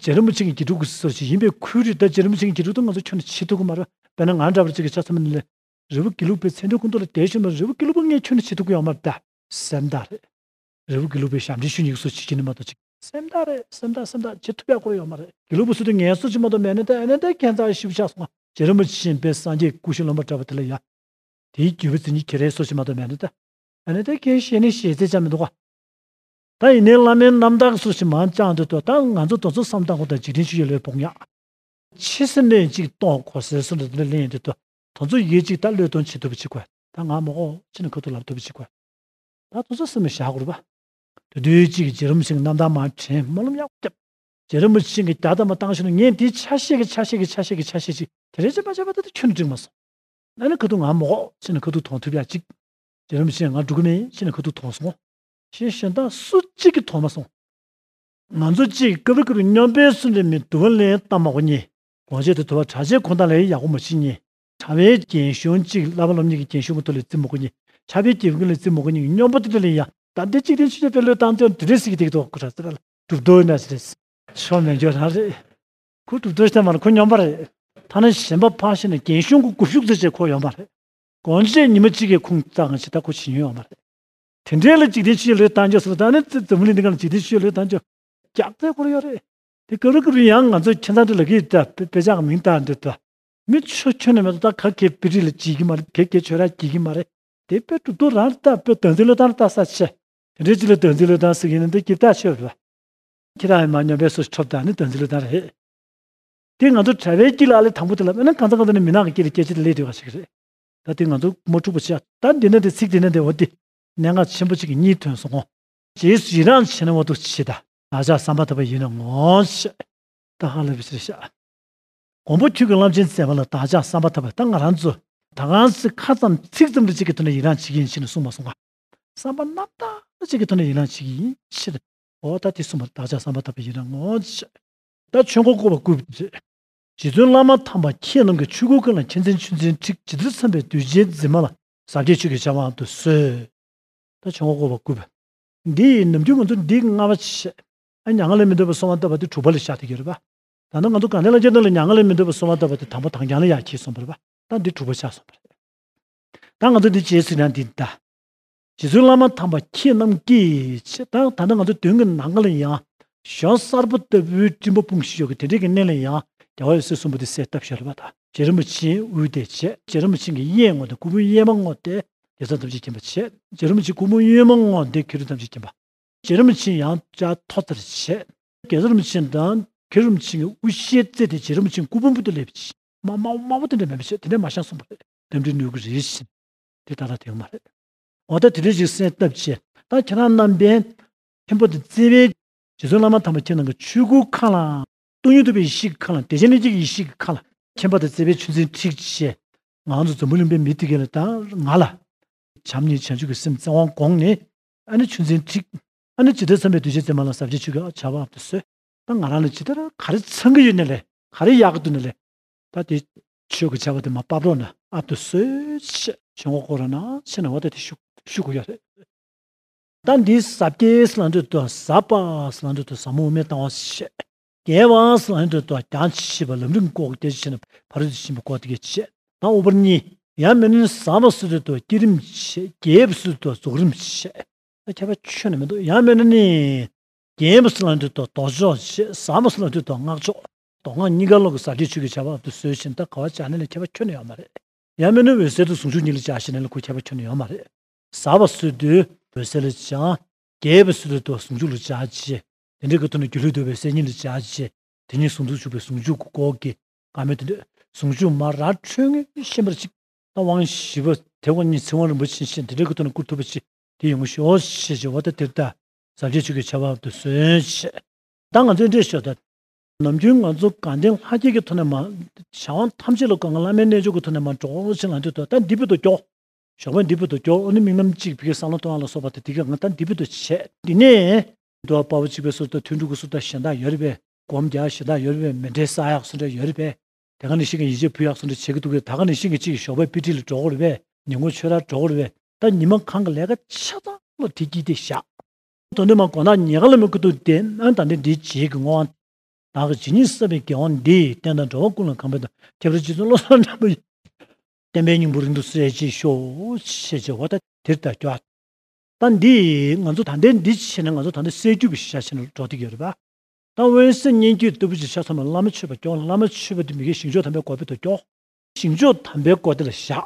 རྗེ་རིན་པོ་ཆེ་གི་དགེ་ཕྲུག་གི་སོ་ཞིག་ཡིན་པའི་ཁུལ་རེད། ད་རྗེ་རིན་པོ་ཆེ་གི་དགེ་ཕྲུག་ཏུ་ང་ཚོ་ཁྱོན་ནས་བྱེད་ཐུབ་ཀྱི་མ་རེད། དཔེར་ན་ང་འདྲ་བ་ཅིག་གི་ཆ་ཚང་མ་ནི་རི་བོ་དགེ་ལུགས་པའི་མཚན་ཐོའི་ཁོངས་གཏོགས་ལ་བསྡད་ཤོར་ན་རི་བོ་དགེ་ལུགས་པ་ངས་ཁྱོན་ནས་བྱེད་ཐུབ་ཀྱི་ཡོད་མ་རེད། ད་སེམས་ཐག་རེད། རི་བོ་དགེ་ལུགས་པའི་ཞབས་འདྲེན་ཞུ་སྙིང་སོ་ཞིག་བྱེད་ནི་མ་གཏོགས་ཅིག་ སེམས་ཐག་རེད། སེམས་ཐག་སེམས་ཐག་བྱེད་ཐུབ་ཡག་ཁོ་རང་ཡོད་མ་རེད། དགེ་ལུགས་པ་སུ་དེ་ངལ་གསོ་ཅིག་མ་གཏོགས་མེད་ནས་ད་ཨ་ནི་ད་ཁྱད་མཚར་ཞིབ་ཆགས་སོང་། རྗེ་རིན་པོ་ཆེ་དཔེ་སངས་རྒྱས་སྐུ་ཞབས་ལོན་པ་འདྲ་པོ་དེ་ལ་ཡ། དེའི་རྒྱུད་པ་འཛིན་གྱི་ཁྱེད་རའི་སོ་ཞིག་མ་གཏོགས་མེད་ནས་ད། ཨ་ནི་ད་ཁྱེད་ཤེས་ནི་ཤེས་ཚད་ཅང་མི་འདུག་ག་ད་ཡིན་ནའི་བླ་མའི་རྣམ་ཐར་སོ་ཞིག་མང་ཅང་དུ་ད་ང་ཚོ་དེ་ཚོ་བསམ་སྟངས་ཁོ་ད་འཇིག་རྟེན་ཆོས་བརྒྱད་ལོའི་བུང་ཡག་ཕྱི་སེམས་ནས་གཅིག་གཏོང་གོ་ཟེར་སོ་འདྲ་དེ་ལ་ལེན་དུ་ད། དེ་ཚོ་ཡིད་གཅིག་ད་བློས་གཏོང་བྱེད་ཐུབ་པ་བྱེད་དགོས། ད་ང་མོ་ཨོ་ཕྱི་ནས་ཁ་ཐུག་ལབ་ཐུབ་པ་བྱེད་དགོས། ད་དེ་ཚོ་སེམས་ལ་བཞག་དགོས་རེད་པ། དེ་དུས་གཅིག་རྗེ་རིན་པོ་ཆེ་གི་རྣམ་ཐར་མར་དྲན་སྨོན་ལམ་ཡག་པོ་བརྒྱབ། རྗེ་རིན་པོ་ཆེ་གི་རྒྱ་དམ་པ་བཏང་ཤོར་ནས་ངས་འདི་ཆ་ཤས་ཀྱི་ཆ་ཤས་ཀྱི་ཆ་ཤས་ཀྱི་ཆ་ཤས་ཅིག་དེ་རེ་ཅིག་མ་བྱས་པ་ད་དེ་ཁྱོན་ནས་འགྲིག་མ་སོང་། ཨ་ནི་ཁ་ཐུག་ང་མོ་ཨོ་ཕྱི་ནས་ཁ་ཐུག་གཏོང་ཐུབ་ཡག་གཅིག་རྗེ་རིན་པོ་ཆེ་ང་འགྲོ་གི་མིན་ཕྱི་ནས་ཁ་ཐུག་གཏོང་སོང་། ཞེས་གཞན་དག་སུ་གཅིག་གིས་མཐོང་མ་སོང་། ང་ཚོ་གཅིག་སྐབས་རེ་སྐབས་རེ་སྨྱོན་པའི་སུ་འདྲ་མི་དུ་བ་ལེན་སྟབས་མ་གོ་ཉེ། དགོངས་བཞེད་དེ་དུ་བ་གྲྭ་ཆས་ཁོ་ན་ལས་ཡག་པོ་མ་ཤེས་ཉེ། གྲྭ་བའི་རྒན་གཞོན་གཅིག་བསླབ་པ་སློབ་གཉེར་གྱི་རྒན་གཞོན་གྱི་ཐོག་ལས་རྩིས་མ་གོ་ཉེ། གྲྭ་པའི་དགེ་རྒན་ལས་རྩིས་མ་གོ་ཉེ་སྨྱོན་པ་དེ་འདྲ་ལས་ཡ། ད་འདི་གཅིག་དེ་ཆུ་ཆ་པའི་བློས་བཏང་དོན་དེ་འདྲས་སྲིད་ཀྱི་དེ་ཐོག་ཁོ་ར་ཟེར་ལ་གྲུབ་རྡོ་ཡིན་ན་ཟེར། ཆོ་མེད་འཇོག་རང་རེད། ཁོ་གྲུབ་རྡོ་ཤ་མ་རེད། ཁོ་སྨྱོན་པ་རེད། ཐ་ན་གཞན་པ་ཕར་ཕྱིན་ནས་རྒན་གཞོན་གྱི་དགུ་ཤུགས་ཙེ་ཅེ་ཁོ་ཡོང་པ་རེད། དགོངས་བཞེད་ཉི་མ་གཅིག་གི་ཁུངས་བཏགས་ང་ཅི་ད་ཁོ་བྱེད་ཉོན་ཡོད་མ་རེད། དེ་འདྲའི་ལ་འཇིག་རྟེན་ཆོས་ལོས་བཏང་རྒྱུ་སོགས་ད་ནི་འཛམ་བུ་གླིང་འདི་ག་ལ་འཇིག་རྟེན་ཆོས་ལོས་བཏང་རྒྱུ་རྒྱག་རྩལ་ཁོ་ར་ཡོད་རེད། དེ་སྐབས་རེ་སྐབས་རེ་ཡང་ང་ཚོ་ཁྱིམ་ཚང་འདི་ལ་གིས་ད་དཔེ་དཔེ་ཆ་གི་མིང་བཏགས་འདི་ད། མི་ཆོས་ཁྱོན་ནས་མེད་དོ་ད་ག་གེ་པི་ཏི་ལ་བྱེད་ཀྱི་མ་རེད། གེ་གེ་ཆོས་ར་བྱེད་ཀྱི་མ་རེད། དེ་དཔེ་གྲུབ་ཐོབ་རང་ད་དཔེ་བདག་འཛིན་ལོས་བཏང་ད་ས་ཆེ། དེ་འདྲའི་ཅི་ལ་བདག་འཛིན་ལོས་བཏང་ཟེར་གྱི་ཡིན་ན་འདི་གི་ད་ཆོས་རེད་པ། ཁྱེད་རང་ཡང་མ་སྨྱོན་པའི་སོ་ཁྲོབ་ད་ནི་བདག་འཛིན་ལོས་བཏང་རེད། དེ་ང་ཚོ་གྲྭ་པའི་དཀྱིལ་ལ་ཨ་ལེ་དང་པོ་དེ་ལ་ཨ་ནི་གང་ཚ་གང་ཚ་ནས་མི་ནག་གི་དཀྱིལ་ལ་སྐད་ཆ་དེ་ལས་སྡོད་པ་ཞིག་རེད། ད་དེ་ང་ཚོ་མ་འཁྲུག་པ་བྱས་ད་འདི་ན་དེ་ཚིག་འདི་ན་དེ་འོ་དེ་གནད་འགག་ཆེན་པོ་གཅིག་གི་གཉིས་ཐོན་སོང་ངོ་། རྗེས་སུ་ཡི་རང་བྱས་ན་འོ་དུ་ཆེ་ད་བདག་ཅག་བསམ་པ་ཐག་པ་ཡིན་ན་ངོ་ཤེས། ད་ཧ་ལས་པ་ཞིག་རེད་ཤག་མགོན་པོ་ཁྱོད་ཀྱི་བླ་ཆེན་མཛད་པ་ལ་བདག་ཅག་བསམ་པ་ཐག་པ་ད་ང་རང་ཚོ་ད་གང་སྲིད་ཁ་ཙམ་ཚིག་ཙམ་རེ་གཅིག་གི་ཐོག་ནས་ཡི་རང་བྱེད་ཀྱི་ཡིན་ཕྱིན་ནས་གསུངས་མ་སོང་ང་། བསམ་པ་རྣམ་དག་ཅིག་གི་ཐོག་ནས་ཡིད་ལང་བྱེད་ཀྱི་ཡིན་ཕྱིར། འོ་ད་དེ་གསུངས་པར་བདག་ཅག་བསམ་པ་ཐག་པ་ཡི་རང་ངོ་། ད་ཆོས་འཁོར་བསྐོར་བ་དགུ་པ་རེད། རྗེ་བཙུན་བླ་མ་དམ་པ་ཁྱེད་རྣམས་ཀྱི་ཆོས་སྐུ་ཀུན་ལ་མཁྱེན་བརྩེ་ཆུ་འཛིན་ཁྲིག་ཇི་ལྟར་འཚམ་པའི་གདུལ་བྱའི་འཛིན་མ་ལ་ཟབ་རྒྱས་ཆོས་ཀྱི་བྱ་བ་དུ་གསོལ། ད་ཆོས་འཁོར་བསྐོར་བ་དགུ་པ། འདི་ཡི་ནམ་རྒྱུན་ང་ཚོ་འདི་ལྔ་པ་བྱས། ཨ་མྱ་ངན་ལས་མི་འདའ་བར་གསོལ་བ་བཏབ་པ་དེ་དྲུག་པ་ལ་བཞག་བསྡད་ཀྱི་རེད་པ། ད་ནི་ང་ཚོ་དགའ་ལྡན་ལྷ་བརྒྱ་ནང་ལ་མྱ་ངན་ལས་མི་འདའ་བར་གསོལ་བ་བཏབ་པ་དེ་དང་པོ་དང་རྐྱང་ལ་ཡར་འཁྱེར་སོང་བ་རེད་པ། ད་འདི་དྲུག་པ་ཆགས་སོང་བ་རེད། ད་ང་ཚོ་འདི་བྱས་ཟིན་ན་འདི་ད། རྗེ་བཙུན་བླ་མ་དམ་པ་ཁྱེད་རྣམས་ཀྱིས་ད་ད་ལྟ་ང་ཚོ་མདུན་གྱི་ནམ་མཁའ་ལ་ཡང་གཞོན་གསར་པ་ལྟ་བུའི་སྤྲིན་པ་སྤུངས་བཞིན་ཡོད་ཀྱི་དེ་འདྲའི་གི་གནས་ལ་ཡང་རྒྱལ་བ་འོད་ཟེར་གསུམ་པོ་དེ་གསལ་བཏབ་ཤར་བ་དང་རྗེ་རིན་པོ་ཆེའི་དབུས་དེ་བྱས། རྗེ་རིན་པོ་ཆེ་གི་གཡས་ངོས་དང་སྐུ་ཕུང་གཡས་མ་ངོས་དེ་རྒྱལ་ཚབ་ཐམས་ཅད་མཁྱེན་པ་བྱས། རྗེ་རིན་པོ་ཆེ་སྐུ་ཕུང་གཡོན་མ་ངོས་དེ་མཁས་གྲུབ་ཐམས་ཅད་མཁྱེན་པ། རྗེ་རིན་པོ་ཆེ་ཡང་བསྐྱར་ཐོག་ཚར་བྱས། རྒྱལ་ཚབ་རིན་པོ་ཆེ་དང་མཁས་གྲུབ་རིན་པོ་ཆེ་གི་དབུ་ཞྭའི་རྩེ་དེ་རྗེ་རིན་པོ་ཆེ་སྐུ་ཕུང་བུ་དུ་སླེབས་ཀྱི་མ་དམར་པོ་དམར་པོ་དེ་འདྲ་མེད་པ་བྱས་དེ་འདྲ་མ་བཞག་གསུངས་པ་རེད། རྟེན་འབྲེལ་ནུས་ཀྱི་རེད་ཟེར། དེ་ད་ལྟ་དེ་མ་རེད། འོ་ད་དེ་འདྲ་ཞིག་གསལ་བཏབ་བྱས་ད་ཁྱེད་རང་རྣམ་པས་མཁན་པོ་དང་བརྩེ་བའི་རྗེ་བཙུན་བླ་མ་དམ་པ་ཁྱེད་རྣམས་ཀྱི་ཆོས་སྐུ་མཁའ་ལ་སྟོང་ཉིད་རྟོགས་པའི་ཡེ་ཤེས་ཀྱི་མཁའ་ལ་བདེ་ཆེན་ལྷན་སྐྱེས་ཀྱི་ཡེ་ཤེས་ཀྱི་མཁའ་ལ་མཁྱེན་པ་དང་བརྩེ་བའི་ཆུ་འཛིན་ཁྲིག་བྱས། ང་ཚོ་འཛམ་བུ་གླིང་པའི་མི་དེ་གས་ལ་ད་ང་ལ་བྱམས་སྙིང་བྱང་ཆུབ་ཀྱི་སེམས་བཙན་དབང་དགོངས་ནས། ཨ་ནི་ཆུ་འཛིན་ཁྲིག་ཨ་ནི་ཇི་ལྟར་འཚམ་པའི་གདུལ་བྱའི་འཛིན་མ་ལ་ཟབ་རྒྱས་ཆོས་ཀྱི་བྱ་བ་ཨ་ཏུ་གསོལ། ད་ང་རང་ལ་ཇི་ལྟར་ག་རེ་ཚང་གི་ཡོད་ནའི་ལས་ག་རེ་ཡག་གི་འདུག་ནའི་ལས། ད་དེ་ཆོས་ཀྱི་བྱ་བ་དེ་མར་ཕབ་རོགས་གནང་ཨ་ཏུ་གསོལ་ཞེས་ཆོས་འཁོར་བསྐོར་རོགས་གནང་ཞེས་ན་འོ་ད་དེ་ཞུ་ཞུ་དགོས་ཡོད་རེད། ད་འདི་ཟབ་རྒྱས་ཟེར་ལབ་འདོད་དོ་ཟབ་པ་ཟེར་ལབ་འདོད་དོ་ཟབ་མོ་དབུ་མའི་ལྟ་བ་ཞེས། རྒྱས་པ་ཟེར་ལབ་འདོད་དོ་རྒྱང་ཆེ་བ་ལམ་རིམ་བསྐོར་རྒྱ་ཆེ་ན་ཕ་རོལ་ཏུ་ཕྱིན་པ་བསྐོར་དེ་གས་བྱས། ད་དབུ་བར་གཉིས། ཡང་མིན་ན་ཟབ་པ་ཟེར་འདོད་དོ་བསྐྱེད་རིམ་བྱས། རྒྱས་པ་ཟེར་འདོད་དོ་རྫོགས་རིམ་བྱས། ད་ཁྱད་པར་ཁྱོན་ནས་མི་འདུག་ཡང་མིན་ན་ནི། རྒྱས་པ་ཟེར་ལབ་འདོད་དོ་ལྡོག་ཕྱོགས་བྱས། ཟབ་པ་ཟེར་ལབ་འདོད་དོ་སྔགས་ཕྱོགས། མདོ་སྔགས་གཉིས་ཀ་ལོག་གི་ཟབ་རྒྱས་ཆོས་ཀྱི་བྱ་བ་ཨ་ཏུ་གསོལ་ཞེས་ད་ག་བ་སྦྱར་ནའི་ལས་ཁྱད་པར་ཁྱོན་ནས་ཡོད་མ་རེད། ཡང་མིན་ན་འོད་གསལ་དང་ཟུང་འཇུག་གཉིས་ལ་སྦྱར་ཞེས་ནའི་ལས་ཁོ་ཁྱད་པར་ཁྱོན་ནས་ཡོད་མ་རེད། ཟབ་པ་ཟེར་དུས་འོད་གསལ་ལ་སྦྱར། རྒྱས་པ་ཟེར་དུས་ཟུང་འཇུག་ལ་སྦྱར་བྱས། དེ་འདྲའི་གི་ཐོག་ནས་སྒྱུ་ལུས་དང་འོད་གསལ་གཉིས་ལ་སྦྱར་བྱས། དེ་གཉིས་ཟུང་དུ་འཇུག་པའི་ཟུང་འཇུག་གི་སྐོར་གྱི་བཀའ་མོལ་དེ་འདྲ་ཟུང་འཇུག་མ་ར་འཕྲོད་ངེས་ཤེས་པར་གཅིག་ད་དབང་བཞི་པ་དེ་བ་གཉིས་ཚེ་དབང་རིན་པོ་ཆེ་བཞིན་དེ་འདྲའི་གི་ཐོག་ནས་བསྐུར་ཐུབ་པ་ཅིག་དེ་ཡོང་ཤོག་ཞེས་བྱ་བ་ད་དེར་ད་ཟབ་རྒྱས་ཆོས་ཀྱི་བྱ་བ་དུ་གསོན་ཞེས། ད་ང་ཚོའི་འགྲེལ་ཤོག་ད། ནམ་རྒྱུན་ང་ཚོ་དགའ་ལྡན་ལྷ་བརྒྱ་གི་ཐོག་ནས་མ། བྱ་བ་ཐམས་ཅད་ལ་གང་ག་བླ་མའི་རྣལ་འབྱོར་གྱི་ཐོག་ནས་མ་འགྲོ་ཞེས་ལབ་དུས་ད་ད་འདི་བོད་དུ་སྐྱོ། ཞོགས་པ་འདི་བོད་དུ་སྐྱོ་ཨ་ནི་དམིགས་རྣམ་གཅིག་བི་གའི་བསམ་བློ་གཏོང་བ་ལ་སོགས་པ་དེ་དེ་ག་ང་ད་འདི་བོད་དུ་བྱས་འདི་ནས། འདུལ་བ་དཔའ་བོ་གཅིག་པའི་སོར་ད་ཐུན་དྲུག་གི་སོར་ད་གཞན་དག་ཡོད་རེད་པས། སྒོམ་རྒྱག་གཞན་དག་ཡོད་རེད་པས། མཎྜལ་བསགས་ཡག་སོར་ད་ཡོད་རེད་པས། དེ་ག་ནང་བཞིན་གྱི་ཡིད་ཆེས་ཕུལ་ཡག་སོར་ད་བྱེད་ཀྱི་འདུག་གས། ད་ག་ནང་བཞིན་གྱི་གཅིག་ཞོགས་པའི་དཔེ་ཁྲིད་ལ་འགྲོ་དགོས་རེད་པས། ཉིན་གུང་ཆོས་རར་འགྲོ་དགོས་རེད་པས། ད་ཉི་མ་གང་གི་ལས་ཀ་ཆ་ཚང་ལ་དེ་གྱིས་དེ་བཞག་དོན་དུ་མ་གོ་ན་ཉེ་ག་ལ་མི་ཁུ་ཐུག་དེ་ན་ད་འདི་འདི་བྱེད་ཀྱི་ངོ་བོ། བདག་གིས་ཇི་སྙེད་བསགས་པའི་དགེ་བ་འདི། བསྟན་དང་འགྲོ་བ་ཀུན་ལ་གང་ཕན་དང་། ཁྱད་པར་རྗེ་བཙུན་བློ་བཟང་ནོར་བུ་ཡི། བསྟན་པའི་སྙིང་པོ་རིང་དུ་གསལ་བྱེད་ཤོག་ཅེས་བྱ་བ་ད་དེར་ད་སྐྱོ། ད་འདི་ང་ཚོ་ད་ལྟའི་འདི་བྱས་ནས་ང་ཚོ་ད་ལྟ་སྲད་རྒྱུད་ཀྱི་ཤ་ཆེན་འགྲོ་བསྡད་ཀྱི་ཡོད་རེད་པ། ད་དབོན་སྲས་སྙན་བརྒྱུད་ལྟ་བུ་ཅིག་ཆ་ཚང་མ་བླ་མ་མཆོད་པ་སྐྱོང་། བླ་མ་མཆོད་པ་འདི་མི་དགེ་ཞིང་མཆོག་དམ་པའི་བཀའ་དཔེ་དུ་སྐྱོང་། ཞིང་མཆོག་དམ་པའི་བཀའ་དེ་ལ་བཞག་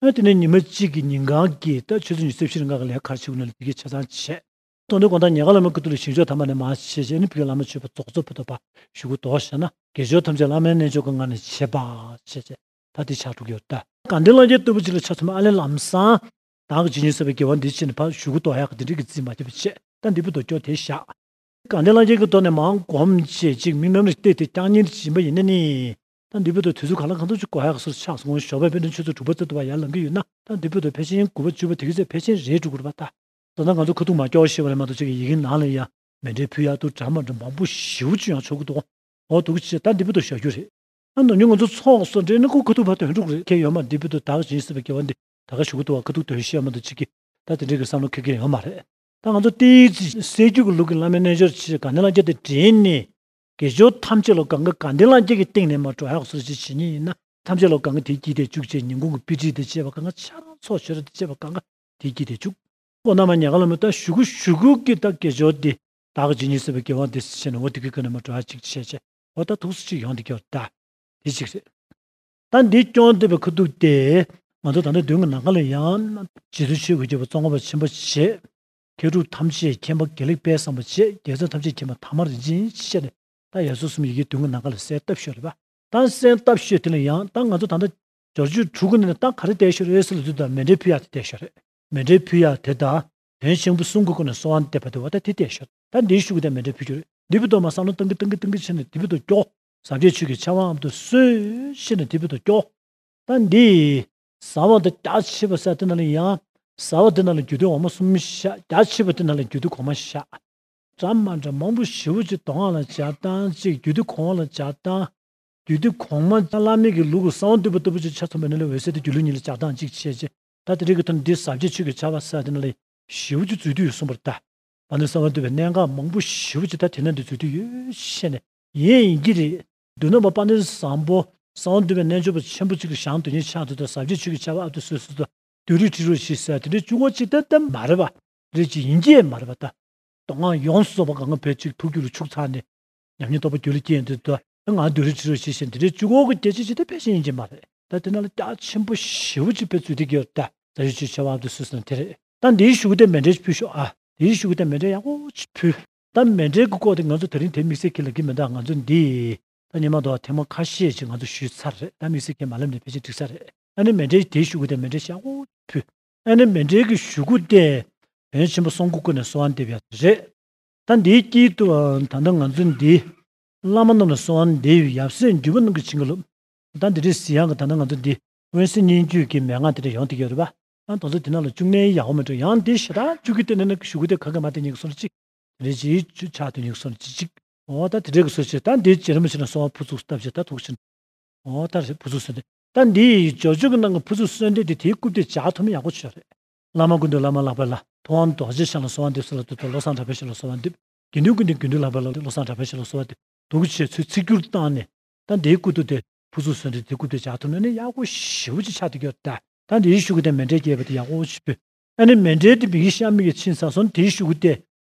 ཨ་དེ་ནས་ཉི་མ་གཅིག་གི་ཉིན་གང་གི་ད་ཆུ་ཚོད་ཉི་ཤུ་རྩ་བཞི་རིང་ག་གི་ལས་ཀ་བྱེད་དགོས་ན་ལ་དེ་གའི་ཆ་ཚང་བྱས། དོན་དུ་དགོང་དག་ཉལ་ཁ་ལ་མ་ཁུ་ཐུག་ལ་ཞིང་མཆོག་དམ་པ་ནས་མར་བྱས་བྱས་ནི་བུ་གའི་བླ་མ་མཆོད་པ་རྫོགས་རྫོགས་བུ་དུ་བ་གཞུག་གུ་ལྡོག་བྱས་ན་དགེ་སྦྱོར་ཐམས་ཅད་བླ་མའི་རྣལ་འབྱོར་གྱི་ངང་ནས་བྱེད་པ་བྱས་བྱས། ད་དེ་ཆགས་འགྲོ་གི་ཡོད་ད། དགའ་ལྡན་ལྷ་བརྒྱ་ལྟ་བུ་ཅིག་ལ་ཆ་ཚང་མ་ཨ་ལན་ལམ་སང་། བདག་གིས་ཇི་སྙེད་བསགས་པའི་དགེ་བ་འདི་བྱས་ནས་ཕར་གཞུག་གུ་ལྡོག་ཡག་གི་དེ་འདྲའི་གི་རྩིས་མ་བརྒྱབ་པ་བྱས། ད་འདི་བུ་དུ་སྐྱོ་དེ་བཞག་དགའ་ལྡན་ལྷ་བརྒྱའི་གི་ཐོག་ནས་མར་སྒོམ་བྱས་ཅིག་མི་རྣམས་ལ་བལྟས་ཏེ་སྐྱག་ཉིལ་ཞིམ་པ་ཡིན་ན་ནི། ད་འདི་བུ་དུ་དུས་ཚོད་ག་ལ་གང་ཐུབ་ཅིག་འགོར་ཡག་གི་སོར་ཆགས་སོང་། ཞོགས་པ་དཔེ་དོན་ཆུ་ཚོད་དྲུག་པ་ཙམ་དུ་བ་ཡར་ལངས་ཀྱི་ཡོད་ན་ད་འདི་བུ་དུ་ཕལ་ཆེར་དགུ་པ་བཅུ་པ་དེ་གི་ཚེ་ཕལ་ཆེར་རེད་འགྲོ་གི་རེད་པ་ད། ད་ལྟ་ང་ཚོ་ཁ་ཐུག་མ་སྐྱོར་ཞེས་པ་ལས་མ་གཏོགས་ཅིག་གི་ཡི་གེ་ནང་ལ་ཡང་མཎྜལ་ཕུལ་ཡག་ཏུ་འདྲ་མ་འདྲ་མང་པོ་ཞེ་པོ་ཅིག་ཡང་ཆོག་གི་འདུག་འོ་འདུག་ཅེས་ད་འདི་བུ་དུ་བཞག་རྒྱུ་རེད། ཨ་ནམ་རྒྱུན་ང་ཚོ་ཚོགས་གསོག་འདྲེན་ནི་ཁོ་ཁ་ཐུག་བར་དོན་འགྲུག་རེད་ཁྱེད་ཡོད་མ་འདི་བུ་དུ་བདག་ཇི་སྲིད་པའི་དགེ་བ་འདི་ད་ག་ཞུ་གི་འདུག་བ་ཁ་ཐུག་དོན་ཤེས་མ་འདུག་ཅིག་གི་ད་དེ་འདྲའི་གི་བསམ་བློ་ཁེལ་མཁན་ཡོད་མ་རེད། ད་ང་ཚོ་ཏིག་ཙི་སྲད་རྒྱུད་ཀྱི་ལུགས་ཀྱི་བླ་མའི་རྣལ་འབྱོར་ཆེ་དགའ་ལྡན་ལྷ་བརྒྱ་དེ་འདྲེན་ནས་དགེ་སྦྱོར་ཐམས་ཅད་ལ་གང་ག་དགའ་ལྡན་ལྷ་བརྒྱ་གི་སྟེང་ནས་མར་འགྲོ་ཡག་སོར་ཅིག་བྱེད་ཉིན་ཡིན་ན་ཐམས་ཅད་ལ་གང་ག་དེའི་དཀྱིལ་དེ་བཅུག་བྱས་ཉིན་གུང་གི་དཔེ་ཁྲིད་དེ་བྱས་པ་གང་ག་ཆ་ཚོགས་ཆོས་ར་དེ་བྱས་པ་གང་ག་དེའི་དཀྱིལ་དེ་བཅུག་ཁོ་རྣམས་ཉལ་ཁ་ལ་མི་ལྟ་ཞུ་གུ་ཞུ་གུ་གི་ད་དགེ་སྦྱོར་འདི་བདག་གི་ཇི་སྙེད་བསགས་པའི་དགེ་བ་འདི་ཟེར་ནས་འོ་དེ་གི་ཀ་ནས་མ་འགྲོ་ཡག་ཅིག་བྱས་བྱས་འོ་ད་ཐུགས་སུ་ཅིག་ཡོང་དེ་གི་ད་དེ་ཅིག་རེད། ད་འདི་སྐྱོང་བསྡད་པའི་ཁ་ཐུག་དེ་ང་ཚོ་ད་ལྟ་མདུན་གྱི་ནམ་མཁའ་ལ་ཡང་རྗེ་བཙུན་ཆོས་ཀྱི་རྒྱལ་པོ་ཙོང་ཁ་པ་ཆེན་པོ་བྱས། མཁས་གྲུབ་ཐམས་ཅད་མཁྱེན་པ་དགེ་ལེགས་དཔལ་བཟང་པོ་བྱས། རྒྱལ་ཚབ་ཐམས་ཅད་མཁྱེན་པ་ཐ་མ་རིན་ཆེན་བཤད་ནས་ད་ཡར་སོ་གསུམ་ཡི་གེ་མདུན་གྱི་ནམ་མཁའ་ལ་གསལ་བཏབ་ཤོག་རེད་པ། ད་གསལ་བཏབ་ཤོག་དེ་ལ་ཡང་ད་ང་ཚོ་ད་ལྟ་སྦྱོར་བརྗོད་དྲུག་གི་ནང་ནས་ད་ག་རེ་བསྡད་ཤོག་རེད་ཟེར་ལ་དུས་ད་མཎྜལ་ཕུལ་ཡག་དེ་བསྡད་ཤོག་རེད། མཎྜལ་ཕུལ་ཡག་དེ་ད་དོན་ཆེན་པོ་གསུམ་གྱི་སྒོ་ནས་གསོལ་བ་འདེབས་པ་དེ་བ་ད་དེ་བསྡད་ཤོག་ད་འདིའི་གཞུག་གུ་དེ་མཎྜལ་ཕུལ་རྒྱུ་རེད། འདི་བུ་དོ་མ་བསམ་བློ་བཏང་གི་བཏང་གི་བཏང་གི་བྱས་ནས་འདི་བུ་དོ་སྐྱོ། ཟབ་རྒྱས་ཆོས་ཀྱི་ཆར་པ་ཨ་མདོ་གསོལ་ཞེས་ནས་འདི་བུ་དོ་སྐྱོ། ད་འདི་ཟབ་པ་དང་རྒྱ་ཆེ་བ་ཟེར་དེ་ན་ལ་ཡང་ཟབ་པ་དེ་ན་ལ་རྒྱུད་སྡེ་འོག་མ་གསུམ་བཞག་རྒྱ་ཆེ་བ་དེ་ན་ལ་རྒྱུད་སྡེ་གོང་མ་བཞག་འདྲ་མ་འདྲ་མང་པོ་ཞེ་པོ་ཅིག་མདོ་སྔགས་ལ་སྦྱར་སྟངས་གཅིག་རྒྱུད་སྡེ་གོང་མ་ལ་སྦྱར་སྟངས། རྒྱུད་སྡེ་གོང་མ་བླ་མེད་ཀྱི་ལུགས་ཀྱི་གསང་བ་འདུས་པ་ལྟ་བུ་ཅིག་ཆ་ཚང་བའི་ནང་ལ་འོད་གསལ་དེ་སྒྱུ་ལུས་གཉིས་ལ་སྦྱར་སྟངས་གཅིག་བྱས་རྗེས་ད་དེ་རིགས་ཀྱི་ཐོག་ནས་འདི་ཟབ་རྒྱས་ཆོས་ཀྱི་ཆར་པ་ཟེར་དེ་ན་ལ་ཞེ་པོ་ཅིག་འཛུལ་དུས་ཡོད་གསུངས་པ་རེད་ད། བ་ནི་གསང་བ་འདུས་པའི་གནད་འགག་མང་པོ་ཞེ་པོ་ཅིག་ད་དེ་ན་འདི་འཛུལ་དུས་ཡོད་བཤད་ནས་ཡིན་ཡིན་གྱི་རེད། མདོ་ནང་པ་དཔལ་ལྡན་བཟང་པོ་གསང་བ་འདུས་པའི་རྣལ་འབྱོར་པ་ཆེན་པོ་གཅིག་གི་ཞང་དོན་གཉེར་ཆགས་འདུག་ད་ཟབ་རྒྱས་ཆོས་ཀྱི་ཆར་པ་ཨ་ཏུ་སོ་སོ་ད་བདུད་རིགས་ཁྲི་རུ་ཞེས་ཟེར་དེ་འདྲའི་བཅུ་གོ་གཅིག་ད་ལྟ་མ་རེད་པ། རེད་ཅིག་ཡིན་གྱི་མ་རེད་པ་ད། མདོ་སྔགས་ཡོངས་སུ་རྫོགས་པ་གང་ག་བོད་གཅིག་ཐུགས་རྒྱུད་ལ་ཆུག་ཚར་ནས་ཉམས་ཉེས་རྟོགས་པ་རྒྱུད་ལ་སྐྱེས་འདི་ད་ང་བདུད་རིགས་ཁྲི་རུ་ཞེས་ཟེར་དེ་འདྲའི་བཅུ་གོ་གི་རྒྱལ་ཆེན་ཞིག་ད་ཕལ་ཆེར་ཡིན་གྱི་མ་རེད། ད་དེ་ན་ལ་རྒྱ་ཆེན་པོ་ཞེ་པོ་ཅིག་དཔེ་འཛུལ་དེ་གི་ཡོད་ད། ད་ཡོད་ཅིག་བྱ་བ་འདི་སུས་ཟེར་ན་དེ་རེད། ད་འདིའི་གཞུག་གུ་དེ་མཎྜལ་ཕུལ་ཤོག་ཨ། འདིའི་གཞུག་གུ་དེ་མཎྜལ་ཡག་པོ་ཅིག་ཕུལ། ད་མཎྜལ་གྱི་སྐོར་དེ་ང་ཚོ་དེ་རིང་དེ་དམིགས་བསལ་ཁྱེད་ལ་གི་མི་འདུག་ང་ཚོ་འདི། ད་ཉི་མ་དོ་ཐེངས་མ་ཁ་ཤས་ཅིག་ང་ཚོ་ཞུས་ཚར་རེད། ད་དམིགས་བསལ་ཁྱེད་མ་ལབ་ནས་ཕལ་ཆེར་འགྲིག་ས་རེད། ཨ་ནི་མཎྜལ་དེའི་གཞུག་གུ་དེ་མཎྜལ་ཡག་པོ་ཕུལ། ཨ་ནི་མཎྜལ་གྱི་གཞུག་གུ་དེ་དོན་ཆེན་པོ་གསུམ་གྱི་སྒོ་ནས་གསོལ་བ་འདེབས་ཡག་རེད། ད་འདིའི་དཀྱིལ་དུ་ད་ལྟ་ང་ཚོ་འདི་བླ་མ་རྣམས་ལ་གསོལ་བ་འདེབས་ཡབ་སྲས་འདུས་པ་རྣམས་ཀྱི་བྱིན་གྱིས་རློབས། ད་འདི་འདྲའི་གཟིགས་ཡག་གི་ད་ལྟ་ང་ཚོ་འདི་དབོན་སྲས་སྙན་བརྒྱུད་ཀྱི་མན་ངག་དེ་འདྲ་ཡོང་བསྡད་ཀྱི་ཡོད་རེད་པ། ཨ་ད་ཚོ་དེ་ནང་ལ་བཅུག་ནའི་ཡག་པོ་མི་འདུག་ཡང་འདི་ཞེ་དྲག་བཅུག་གི་བལྟས་ན་ནི་གཞུག་གུ་དེ་ག་གེ་མ་དེ་གཉིས་ཀྱི་སོར་གཅིག་དེ་འདྲའི་ཅིག་ཆགས་དུས་གཉིས་ཀྱི་སོར་གཅིག་གཅིག་འོ་ད་དེ་འདྲའི་གི་སོར་གཅིག་ད་འདི་རྗེ་རིན་པོ་ཆེ་ལ་གསོལ་བ་ཕུར་ཚུགས་བཏབ་བྱས་ད་ཐུགས་ཆེན། འོ་ད་རེད་ཕུར་ཚུགས་གསོལ་འདེབས། ད་འདི་ཡི་སྦྱོར་བརྗོད་ཀྱི་ནང་གི་ཕུར་ཚུགས་གསོལ་འདེབས་དེ་དེའི་རྐུབ་སྟེགས་སྦྱར་ཐུབ་ན་ཡག་པོ་ཆགས་རེད། བླ་མ་ཀུན་འདུས་བླ་མ་ལྷག་པའི་ལྷ། ཐུབ་དབང་རྡོ་རྗེ་འཆང་ལ་གསོལ་བ་འདེབས་ཟེར་ལབ་དུས་ད་བློ་བཟང་གྲགས་པའི་ཞབས་ལ་གསོལ་བ་འདེབས། དགེ་འདུན་ཀུན་འདུས་དགེ་འདུན་ལྷག་པའི་ལྷ་བློ་བཟང་གྲགས་པའི་ཞབས་ལ་གསོལ་བ་འདེབས། འདུག་བྱས་ཚུལ་ཚིག་སྒྱུར་བཏང་ནས་ད་འདིའི་སྐུ་ཐུགས་དེ་ཕུར་ཚུགས་གསོལ་འདེབས་དེའི་སྐུ་ཐུགས་སྦྱར་ཐུབ་ན་ནི་ཡག་པོ་ཞེ་པོ་ཅིག་ཆགས་བསྡད་ཀྱི་ཡོད་ད། ད་འདིའི་གཞུག་གུ་དེ་མཎྜལ་རྒྱས་པ་དེ་ཡག་པོ་ཞིག་ཕུལ། ཨ་ནི་མཎྜལ་དེ་མི་གི་ཤ་མི་གི་ཕྱིན་ཚར་སོང་དེའི་གཞུག་གུ་དེ།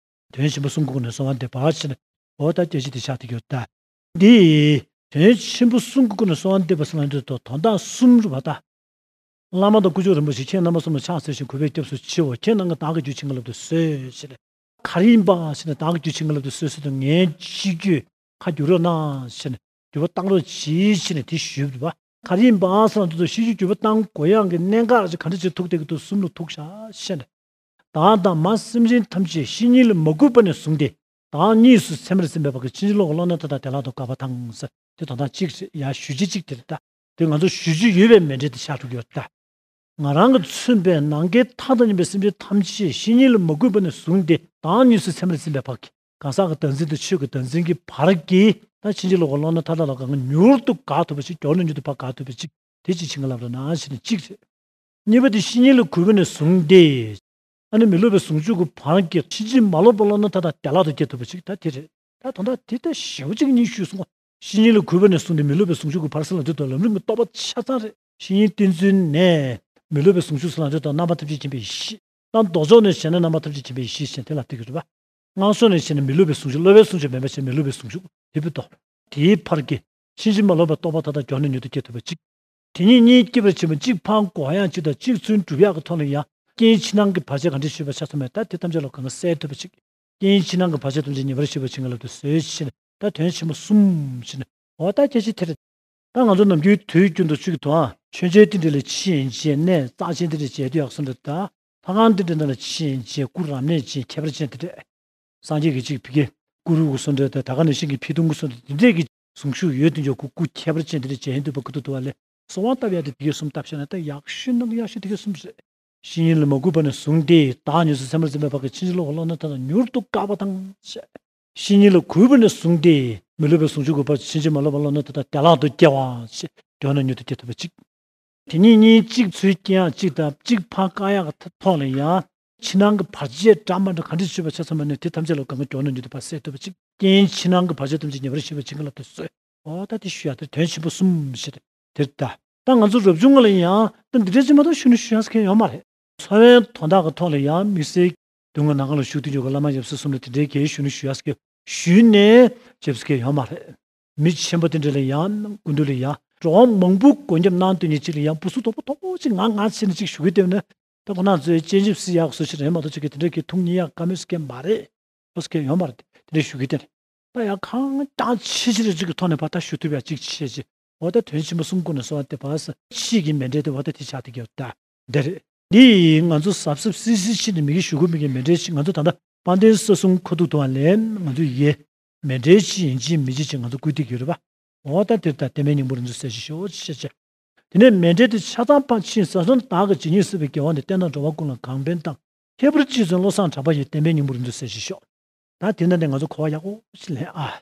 དོན་ཆེན་པོ་གསུམ་གྱི་སྒོ་ནས་གསོལ་བ་འདེབས་པ་བྱས་ནས་འོ་ད་སྐད་ཆ་དེ་ཆགས་བསྡད་ཀྱི་ཡོད་ད། འདི། དོན་ཆེན་པོ་གསུམ་གྱི་སྒོ་ནས་གསོལ་བ་འདེབས་པ་ཟེར་ན་འདི་དོ་དོན་དག་གསུམ་རེད་པ་ད། བླ་མ་དང་དཀོན་མཆོག་རིན་པོ་ཆེ་ཁྱེད་རྣམ་པ་གསུམ་ལ་ཕྱག་འཚལ་ཞིང་གུས་པས་སྐྱབས་སུ་མཆིའོ། ཁྱེད་རྣམས་ཀྱི་བདག་གི་རྒྱུད་བྱིན་གྱིས་བརླབ་ཏུ་གསོལ་ཞེས་ནས། ག་རེ་ཡིན་པ་ཞེས་ནས་བདག་གི་རྒྱུད་བྱིན་གྱིས་བརླབ་ཏུ་གསོལ་ཟེར་དུས་ངའི་ཕྱི་རྒྱུད་ཁ་བསྒྱུར་རོགས་གནང་ཞེས་ནས་འགྱུར་བ་བཏང་རོགས་གྱིས་ཞེས་ནས་དེ་ཞུས་པ་རེད་པ། ག་རེ་ཡིན་པ་ཟེར་ན་འདི་ཚོ་ཕྱི་རྒྱུད་འགྱུར་བ་བཏང་དགོས་ཡག་གི་གནད་འགག་ཅིག་ག་འདྲ་ཅིག་ཐུག་བསྡད་ཀྱི་འདུག་གསུམ་ལ་ཐུག་བཞག་ཞེས་ནས། བདག་དང་མ་སེམས་ཅན་ཐམས་ཅད་བཤེས་གཉེན་ལས་མ་གུས་པ་ནས་བཟུང་སྟེ་བདག་གཉིས་སུ་ཚད་མར་ཟིན་པའི་བར་གྱི་ཕྱིན་ཅི་ལོག་གི་བློ་རྣམ་མཐའ་དག་བདེ་བླག་ཏུ་དགག་པ་དང་ཟེར་དེ་དོན་དག་གཅིག་རེད། ཡང་ཞུ་རྒྱུ་གཅིག་དེ་རེད་ད། དེ་ང་ཚོ་ཞུ་རྒྱུ་ཡོད་པའི་མཎྜལ་དེ་ཆགས་འགྲོ་གི་ཡོད་ད། ང་རང་གིས་མཚོན་པའི་ནམ་མཁའི་མཐའ་དང་མཉམ་པའི་སེམས་ཅན་ཐམས་ཅད་བཤེས་གཉེན་ལས་མ་གུས་པ་ནས་བཟུང་སྟེ་བདག་གཉིས་སུ་ཚད་མར་ཟིན་པའི་བར་གྱི་གང་ཟག་གི་བདག་འཛིན་དང་ཆོས་ཀྱི་བདག་འཛིན་གྱི་བར་གྱི་ད་ཕྱིན་ཅི་ལོག་གི་བློ་རྣམ་མཐའ་དག་ལ་གང་མྱུར་དུ་དགག་ཐུབ་པ་ཞིག་མགྱོགས་ནས་མྱུར་དུ་ཕར་དགག་ཐུབ་པ་ཞིག་དེ་ཅིག་བྱིན་གྱིས་བརླབས་རོགས་གནང་ཞེས་ནས་གཅིག་རེད། གཉིས་པ་དེ་བཤེས་གཉེན་ལས་གུས་པ་ནས་བཟུང་སྟེ། ཨ་ནི་མི་སློབ་པའི་ཟུང་འཇུག་གི་བར་གྱི་ཕྱིན་ཅི་མ་ལོག་པའི་བློ་རྣམ་མཐའ་དག་བདེ་བླག་ཏུ་སྐྱེ་ཐུབ་པ་ཞིག་ད་དེ་རེད། ད་དོན་དག་དེ་ལྟ་ཞེ་པོ་ཅིག་གཉིས་ཞུས་སོང་། བཤེས་གཉེན་ལས་གུས་པ་ནས་བཟུང་སྟེ་མི་སློབ་པའི་ཟུང་འཇུག་གི་བར་ཟེར་ལབ་དུས་ད་ལམ་རིམ་གྱི་རྟོགས་པ་ཆ་ཚང་རེད། བཤེས་གཉེན་བསྟེན་ཚུལ་ནས་མི་སློབ་པའི་ཟུང་འཇུག་ཟེར་ལབ་དུས་ད་རྣམ་པ་ཐམས་ཅད་མཁྱེན་པའི་གཞི། ད་ལྡོག་ཕྱོགས་ནས་བྱས་ན་རྣམ་པར་ཐམས་ཅད་མཁྱེན་པའི་ཡེ་ཤེས་ཞེས་དེ་ལ་བསྟོད་ཀྱི་རེད་པ། སྔགས་ཕྱོགས་ནས་བྱས་ན་མི་སླུ་བའི་ཟུང་འཇུག་སླུ་བའི་ཟུང་འཇུག་མེད་པ་ཞིག་མི་སླུ་བའི་ཟུང་འཇུག་དེ་བས་ལྡོག་དེའི་ཕར་གྱི་ཕྱིན་ཅི་མ་ལོག་པའི་རྟོགས་པ་མཐའ་དག་མགྱོགས་ནས་མྱུར་དུ་སྐྱེ་ཐུབ་པ་གཅིག་དེ་ཉིད་གཉིས་སྐྱེད་པར་བྱེད་པ་གཅིག་ཕར་འགོག་ཡང་གཅིག་དང་གཅིག་ཚུར་འགྲུབ་ཡག་གི་ཐོག་ལ་ཡང་རྐྱེན་ཕྱི་ནང་གི་བར་ཆད་གང་འདྲ་ཞིག་ཡོད་པ་ཆ་ཚང་མས་ད་དེ་ཐམས་ཅད་ལ་གང་ག་སེལ་ཐུབ་པ་གཅིག་རྐྱེན་ཕྱི་ནང་གི་བར་ཆད་ཐམས་ཅད་ཉེ་བར་ཞི་བར་བྱེད་མཁན་ལ་དུ་བཟོད་ཕྱིར་ད་དོན་ཆེན་པོ་གསུམ་ཕྱིར་འོ་ད་སྐད་ཆ་དེ་རེད། ད་ང་ཚོ་ནམ་རྒྱུན་དུས་རྒྱུན་དུ་ཆུ་གི་དུའང་མཆོད་མཇལ་དེ་འདྲ་ལ་ཕྱིན་རྗེས་གནས་རྩ་ཆེན་དེ་འདྲ་མཇལ་དུས་ཡག་སོང་འདྲ་ད་ལྷ་ཁང་དེ་འདྲ་ནང་ལ་ཕྱིན་རྗེས་སྐུ་རབ་གནས་ཅན་ཁྱད་པར་ཅན་དེ་འདྲ། སངས་རྒྱས་ཀྱི་གཅིག་ཕ་གི་གུ་རུ་གུ་སོང་འདྲ་ད་ད་ག་ནང་བཞིན་གྱི་ཕི་ཐུང་གུ་སོང་འདྲ་དེ་འདྲས་ཀྱི་གཟུངས་གཞུག་ཡོད་དུ་འཇོག་གུ་སྐུ་ཁྱད་པར་ཅན་དེ་འདྲ་མཇལ་ཡོང་དུས་པ་ཀུ་ཏུ་དུ་བ་ལས་གསོལ་བ་བཏབ་ཡག་དེ་དེ་གའི་གསུམ་བཏབ་བྱས་ན་ད་ཡག་ཤོས་ནང་ཡག་ཤོས་དེ་གའི་གསུམ་རེད། བཤེས་གཉེན་ལ་མ་གུས་པ་ནས་བཟུང་སྟེ་བདག་ཉོན་མོངས་སེམས་པར་འཛིན་པའི་བར་གྱི་ཕྱིན་ཅི་ལོག་གི་བློ་སྣ་དག་ལ་མྱུར་དུ་བཀག་པ་དང་། བཤེས་གཉེན་ལ་གུས་པ་ནས་བཟུང་སྟེ་མི་སླུ་བའི་ཟུང་འཇུག་གི་བར་ཕྱིན་ཅི་མ་ལོག་པའི་བློ་སྣ་དག་དང་བདེ་བླག་ཏུ་སྐྱེ་བ་ཞེས་མགྱོགས་ནས་མྱུར་དུ་སྐྱེ་ཐུབ་པ་གཅིག་དེ་ཉིད་གཉིས་གཅིག་ཚུར་སྐྱེ་ཡང་གཅིག་དང་གཅིག་ཕར་བཀག་ཡག་གི་ཐོག་ལ་ཡང་ཕྱི་ནང་གི་བར་ཆད་འདྲ་མི་འདྲ་ག་འདྲ་ཞིག་ཡོད་པ་ཆ་ཚང་མ་ནས་དེ་ཐམས་ཅད་ལ་གང་ག་མགྱོགས་ནས་མྱུར་དུ་ཕར་སེལ་ཐུབ་པ་གཅིག་རྐྱེན་ཕྱི་ནང་གི་བར་ཆད་ཐམས་ཅད་ཉེ་བར་ཞི་བར་བྱེད་མཁན་ལ་དུ་བཟོད། འོ་ད་དེ་ཞུ་ཡག་དེ་དོན་ཆེན་པོ་གསུམ་ཞིག་རེད། དེར་ལྟ། ད་ང་ཚོ་རབ་བྱུང་ལ་ཡང་ད་འདི་འདྲ་ཅིག་མ་གཏོགས་ཞུ་ནི་ཞུ་ཡག་ཟེར་མཁན་ཡོད་མ་རེད། འཚོ་བའི་དོན་དག་གི་ཐོག་ལ་ཡང་དམིགས་བསལ་སྡུག་བསྔལ་ནང་ལ་ཞུགས་དུས་འཇོག་གི་བླ་མ་ཡབ་སྲས་གསུམ་ལ་དེ་འདྲའི་གལ་ཞུ་ནི་ཞུ་ཡག་ཟེར་མཁན་ཞུས་ནས་ཅེབ་ཟེར་མཁན་ཡོད་མ་རེད། མི་ཆེན་པོ་དེ་འདྲ་ལ་ཡང་སྐུ་མདུན་ལ་ཡང་འགྲོ་བ་མང་པོ་མགོན་སྐྱབས་གནང་དུས་ཉིད་ཅིག་ལ་ཡང་སྤུ་སུ་དོག་པོ་དོག་པོ་ཅིག་ང་ང་བྱས་ནས་ཅིག་ཞུ་གི་བསྡད་ན་ད་ཁོ་ན་ཚོས་སྤྱན་ཞིབ་སི་ཡག་སུ་ཞིག་རེད་མ་གཏོགས་ཅིག་གི་དེ་འདྲ་གི་ཐུགས་མཉེས་ཡག་བཀའ་མོལ་ཟེར་མཁན་མ་རེད། ཨོ་སྐད་ཡོད་མ་རེད་དེ་འདྲའི་ཞུ་གི་དེ་རེད། ད་ཡང་གང་ཀྱང་ཆེ་ཆེ་རེ་ཅིག་གི་ཐོག་ནས་ཕར་ད་ཞུ་ཐུབ་ཡ་ཅིག་བྱས་རྗེས་འོ་ད་དོན་ཆེན་པོ་གསུམ་ཀུན་ནས་གསོལ་བ་འདེབས་པ་ཕྱིས་ཀྱི་མཎྜལ་དེ་འོ་ད་དེ་ཆགས་དེ་གི་ད་འདི་རེད། འདི་ཡིས་ང་ཚོ་གཟབ་གཟབ་སིལ་སིལ་ཕྱིན་ནས་མི་གི་ཞུ་དགོས་མི་གི་མཎྜལ་ཞིག་ང་ཚོ་ད་ལྟ་དཔལ་ལྡན་ས་གསུམ་མཁའ་ཐུག་དུ་བ་ལས་ང་ཚོ་ཡི་མཎྜལ་ཅིག་ཡིན་གཅིག་མིན་གཅིག་ཅིག་ང་ཚོ་བཀུར་སྟི་གི་རེད་པ། འོ་ད་དེར་ད་བསྟན་པའི་སྙིང་པོ་རིན་ཆེན་གསལ་བྱེད་ཤོག་ཅེས་བྱས། དེ་ནས་མཎྜལ་དེ་ཆ་ཚང་ཕར་ཕྱིན་ས་སོང་བདག་གི་ཇི་སྙེད་བསགས་པའི་དགེ་བ་འདི་བསྟན་དང་འགྲོ་བ་ཀུན་ལ་གང་ཕན་དང་། ཁྱད་པར་ཅན་ཚུན་བློ་བཟང་གྲགས་པ་ཡི་བསྟན་པའི་སྙིང་པོ་རིན་ཆེན་གསལ་བྱེད་ཤོག་ད་དེ་ནང་ནས་ང་ཚོ་གོ་བ་ཡག་པོ་ཞིག་ལེན་ཨ།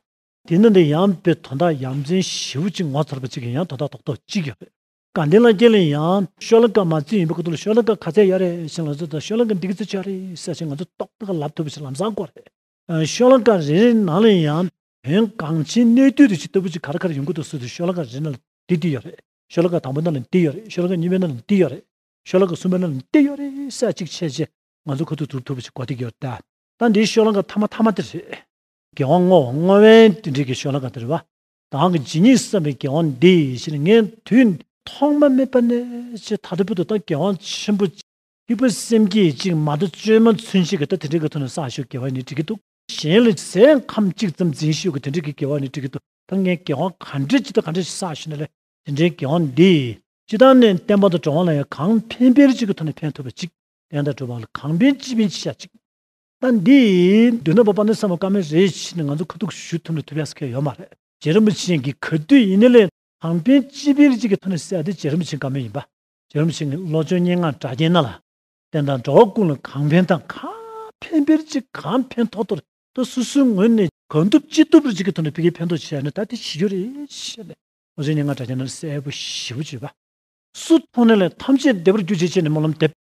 དེ་ནང་ནས་ཡང་པའི་དོན་དག་ཡ་མཚན་ཞེ་པོ་ཅིག་ངོ་མཚར་བ་ཅིག་གི་ཡང་དོན་དག་རྡོག་རྡོག་གཅིག་ཡོད་རེད། དགའ་ལྡན་ལྷ་རྒྱལ་ལ་ཡང་ཤོ་ལོ་ཀ་མ་བརྩིས་ཡིན་པའི་ཁ་ཐུག་ལ་ཤོ་ལོ་ཀ་ག་ཚད་ཡོད་རེད་ཞེས་ལ་ཚོད་དང་ཤོ་ལོ་ཀ་འདི་ག་ཚད་ཡོད་རེད་ཟེར་ཞིང་ང་ཚོ་རྡོག་རྡོག་ལབ་ཐུབ་པ་ཞིག་ལམ་སང་གོ་རེད། ཤོ་ལོ་ཀ་རེ་རེའི་ནང་ལ་ཡང་དོན་འགངས་ཆེན་གནད་བསྡུས་དུ་ཅིག་ལྟ་བུ་ཅིག་ག་རེ་ག་རེ་ཡོང་གི་འདུག་ཟེར་དུས་ཤོ་ལོ་ཀ་རེ་ནང་ལ་འདི་འདི་ཡོད་རེད། ཤོ་ལོ་ཀ་དང་པོ་ནང་ལ་འདི་ཡོད་རེད། ཤོ་ལོ་ཀ་གཉིས་པའི་ནང་ལ་འདི་ཡོད་རེད། ཤོ་ལོ་ཀ་གསུམ་པའི་ནང་ལ་འདི་ཡོད་རེད་ཟེར་ཅིག་བྱས་རྗེས་ང་ཚོ་ཁ་ཐུག་སྒྲུབ་ཐུབ་པ་ཞིག་གོ་བསྡད་ཀྱི་ཡོད་རེད་ད། ད་འདིའི་ཤོ་ལོ་ཀ་མཐའ་མ་མཐའ་མ་དེ་རེད། དགེ་བ་བསྔོ་བ་བསྔོ་བའི་དེ་འདྲའི་གི་ཤོ་ལོ་ཀ་དེ་རེད་བ། བདག་གི་ཇི་སྙེད་བསགས་པའི་དགེ་བ་འདི་ཡིས་ཞེས་ངས་དུས་ཐོག་མ་མེད་པ་ནས་ཅེས་ད་ལྟ་བར་དུ་ད་དགེ་བ་ཆེན་པོ་ཐེག་པ་སེམས་བསྐྱེད་ཅིག་མ་གཏོགས་བཅོས་མ་ཚུན་ཆད་ཀྱི་ད་དེ་འདྲའི་གི་ཐོག་ནས་བསགས་ཞུ་དགེ་བ་ནི་འགྲིག་གི་འདུག་གཞན་ལ་ཟས་ཁམ་གཅིག་ཙམ་འཛིན་ཞུ་གི་དེ་འདྲའི་གི་དགེ་བ་ནི་འགྲིག་གི་འདུག་ད་ངས་དགེ་བ་ག་འདྲ་ཅིག་ད་ག་འདྲ་ཞིག་བསགས་ཞུ་ན་ལས་དེ་འདྲའི་དགེ་བ་འདི་སྤྱི་བཏང་ནས་བསྟན་པ་དང་འགྲོ་བ་ལ་ཡང་གང་ཕན་པའི་ཅིག་གི་ཐོག་ནས་ཕན་ཐོགས་པ་ཅིག་བསྟན་དང་འགྲོ་བ་ལ་གང་ཕན་ཅི་ཕན་ཅི་བྱ་ཅིག་ད་འདི་མདུན་ན་པ་པ་ནི་བསམ་པ་བཀའ་མོལ་རེ་བྱས་ནས་ང་ཚོ་ཁ་ཐུག་ཞུ་ཐུབ་ན་ཐུབ་ཡ་ཟེར་མཁན་ཡོད་མ་རེད། རྗེ་རིན་པོ་ཆེ་གིས་ག་དུས་ཡིན་ནའི་ལས་གང་ཕན་ཅི་ཕན་ཅིག་གི་ཐོག་ནས་ཟེར་ཡ་དེ་རྗེ་རིན་པོ་ཆེའི་བཀའ་མོལ་ཡིན་པ། རྗེ་རིན་པོ་ཆེ་གིས་བློ་སྦྱོང་སྙན་ངག་སྒྲ་རྒྱན་ནང་ལ། བསྟན་དང་འགྲོ་བ་ཀུན་ལ་གང་ཕན་དང་གང་ཕན་ཐོགས་ཐོགས་ད་སོ་སོའི་ངོས་ནས་གང་ཐུབ་ཅི་ཐུབ་རེ་ཅིག་གི་ཐོག་ནས་ཕ་གིར་ཕན་ཐོགས་བྱས་ནས་ད་དེ་བྱེད་རྒྱུ་རེད་ཞེས་ནས། ཨོ་ཟེར་སྙན་ངག་སྒྲ་རྒྱན་ནང་གསལ་པོ་ཞེ་པོ་བརྗོད་པ། སུ་མཐོང་ནས་ལས་ཐམས་ཅད་བདེ་བར་གྱུར་ཅིག་ཅེས་ནས་སྨོན་ལམ་འདེབས།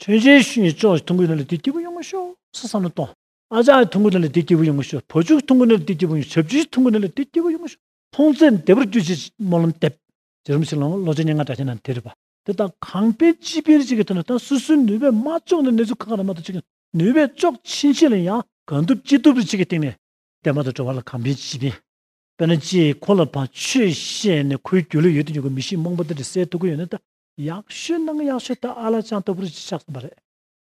མཆོད་མཇལ་ཞུ་ཡི་ཅོག་མཐོང་གི་ནས་ལས་དེ་སྐྱིད་པོ་ཡོང་གི་ཤོག་ཟེར་བསམ་བློ་གཏོང་། ཨ་ཅག་མཐོང་གི་ནས་ལས་དེ་སྐྱིད་པོ་ཡོང་གི་ཤོག་བུ་ཕྲུག་མཐོང་གི་ནས་ལས་དེ་སྐྱིད་པོ་ཡོང་ཞབས་ཕྱི་མཐོང་གི་ནས་ལས་དེ་སྐྱིད་པོ་ཡོང་གི་ཤོག་མཐོང་ཚད་བདེ་བར་གྱུར་ཅིག་སྨོན་ལམ་འདེབས། རྗེ་རིན་པོ་ཆེ་ལ་བློ་སྦྱོང་སྙན་ངག་སྒྲ་རྒྱན་ནང་དེ་རེད་པ། དེ་དང་གང་ཕན་ཅི་ཕན་རེ་ཅིག་གི་ཐོག་ནས་ད་སོ་སོའི་ནུས་པས་མ་ལྕོགས་ནས་གནས་ཚུལ་ཁག་ཁག་རེ་མ་གཏོགས་ཅིག་ནུས་པས་ལྕོགས་ཕྱིན་ཆད་ལ་ཡང་གང་ཐུབ་ཅི་ཐུབ་རེ་ཅིག་གི་སྟེང་ནས་བསྟན་པ་དང་འགྲོ་བ་ལ་གང་ཕན་ཅི་ཕན། དཔེར་ན་ཅིག་ཁོ་ལ་ཕར་ཆོས་བཤད་ནས་ཁོའི་རྒྱུད་ལ་ཡོད་དུ་ཡོད་པའི་མི་གཤིས་རྨོངས་པ་འདི་འདྲ་སེལ་ཐུབ་ཀྱི་ཡོད་ན་ད་ཡག་ཤོས་ནང་ཡག་ཤོས་ད་ཨ་ལ་ཅང་ལྟ་བུ་རེ་ཅིག་ཆགས་སོང་བ་རེད།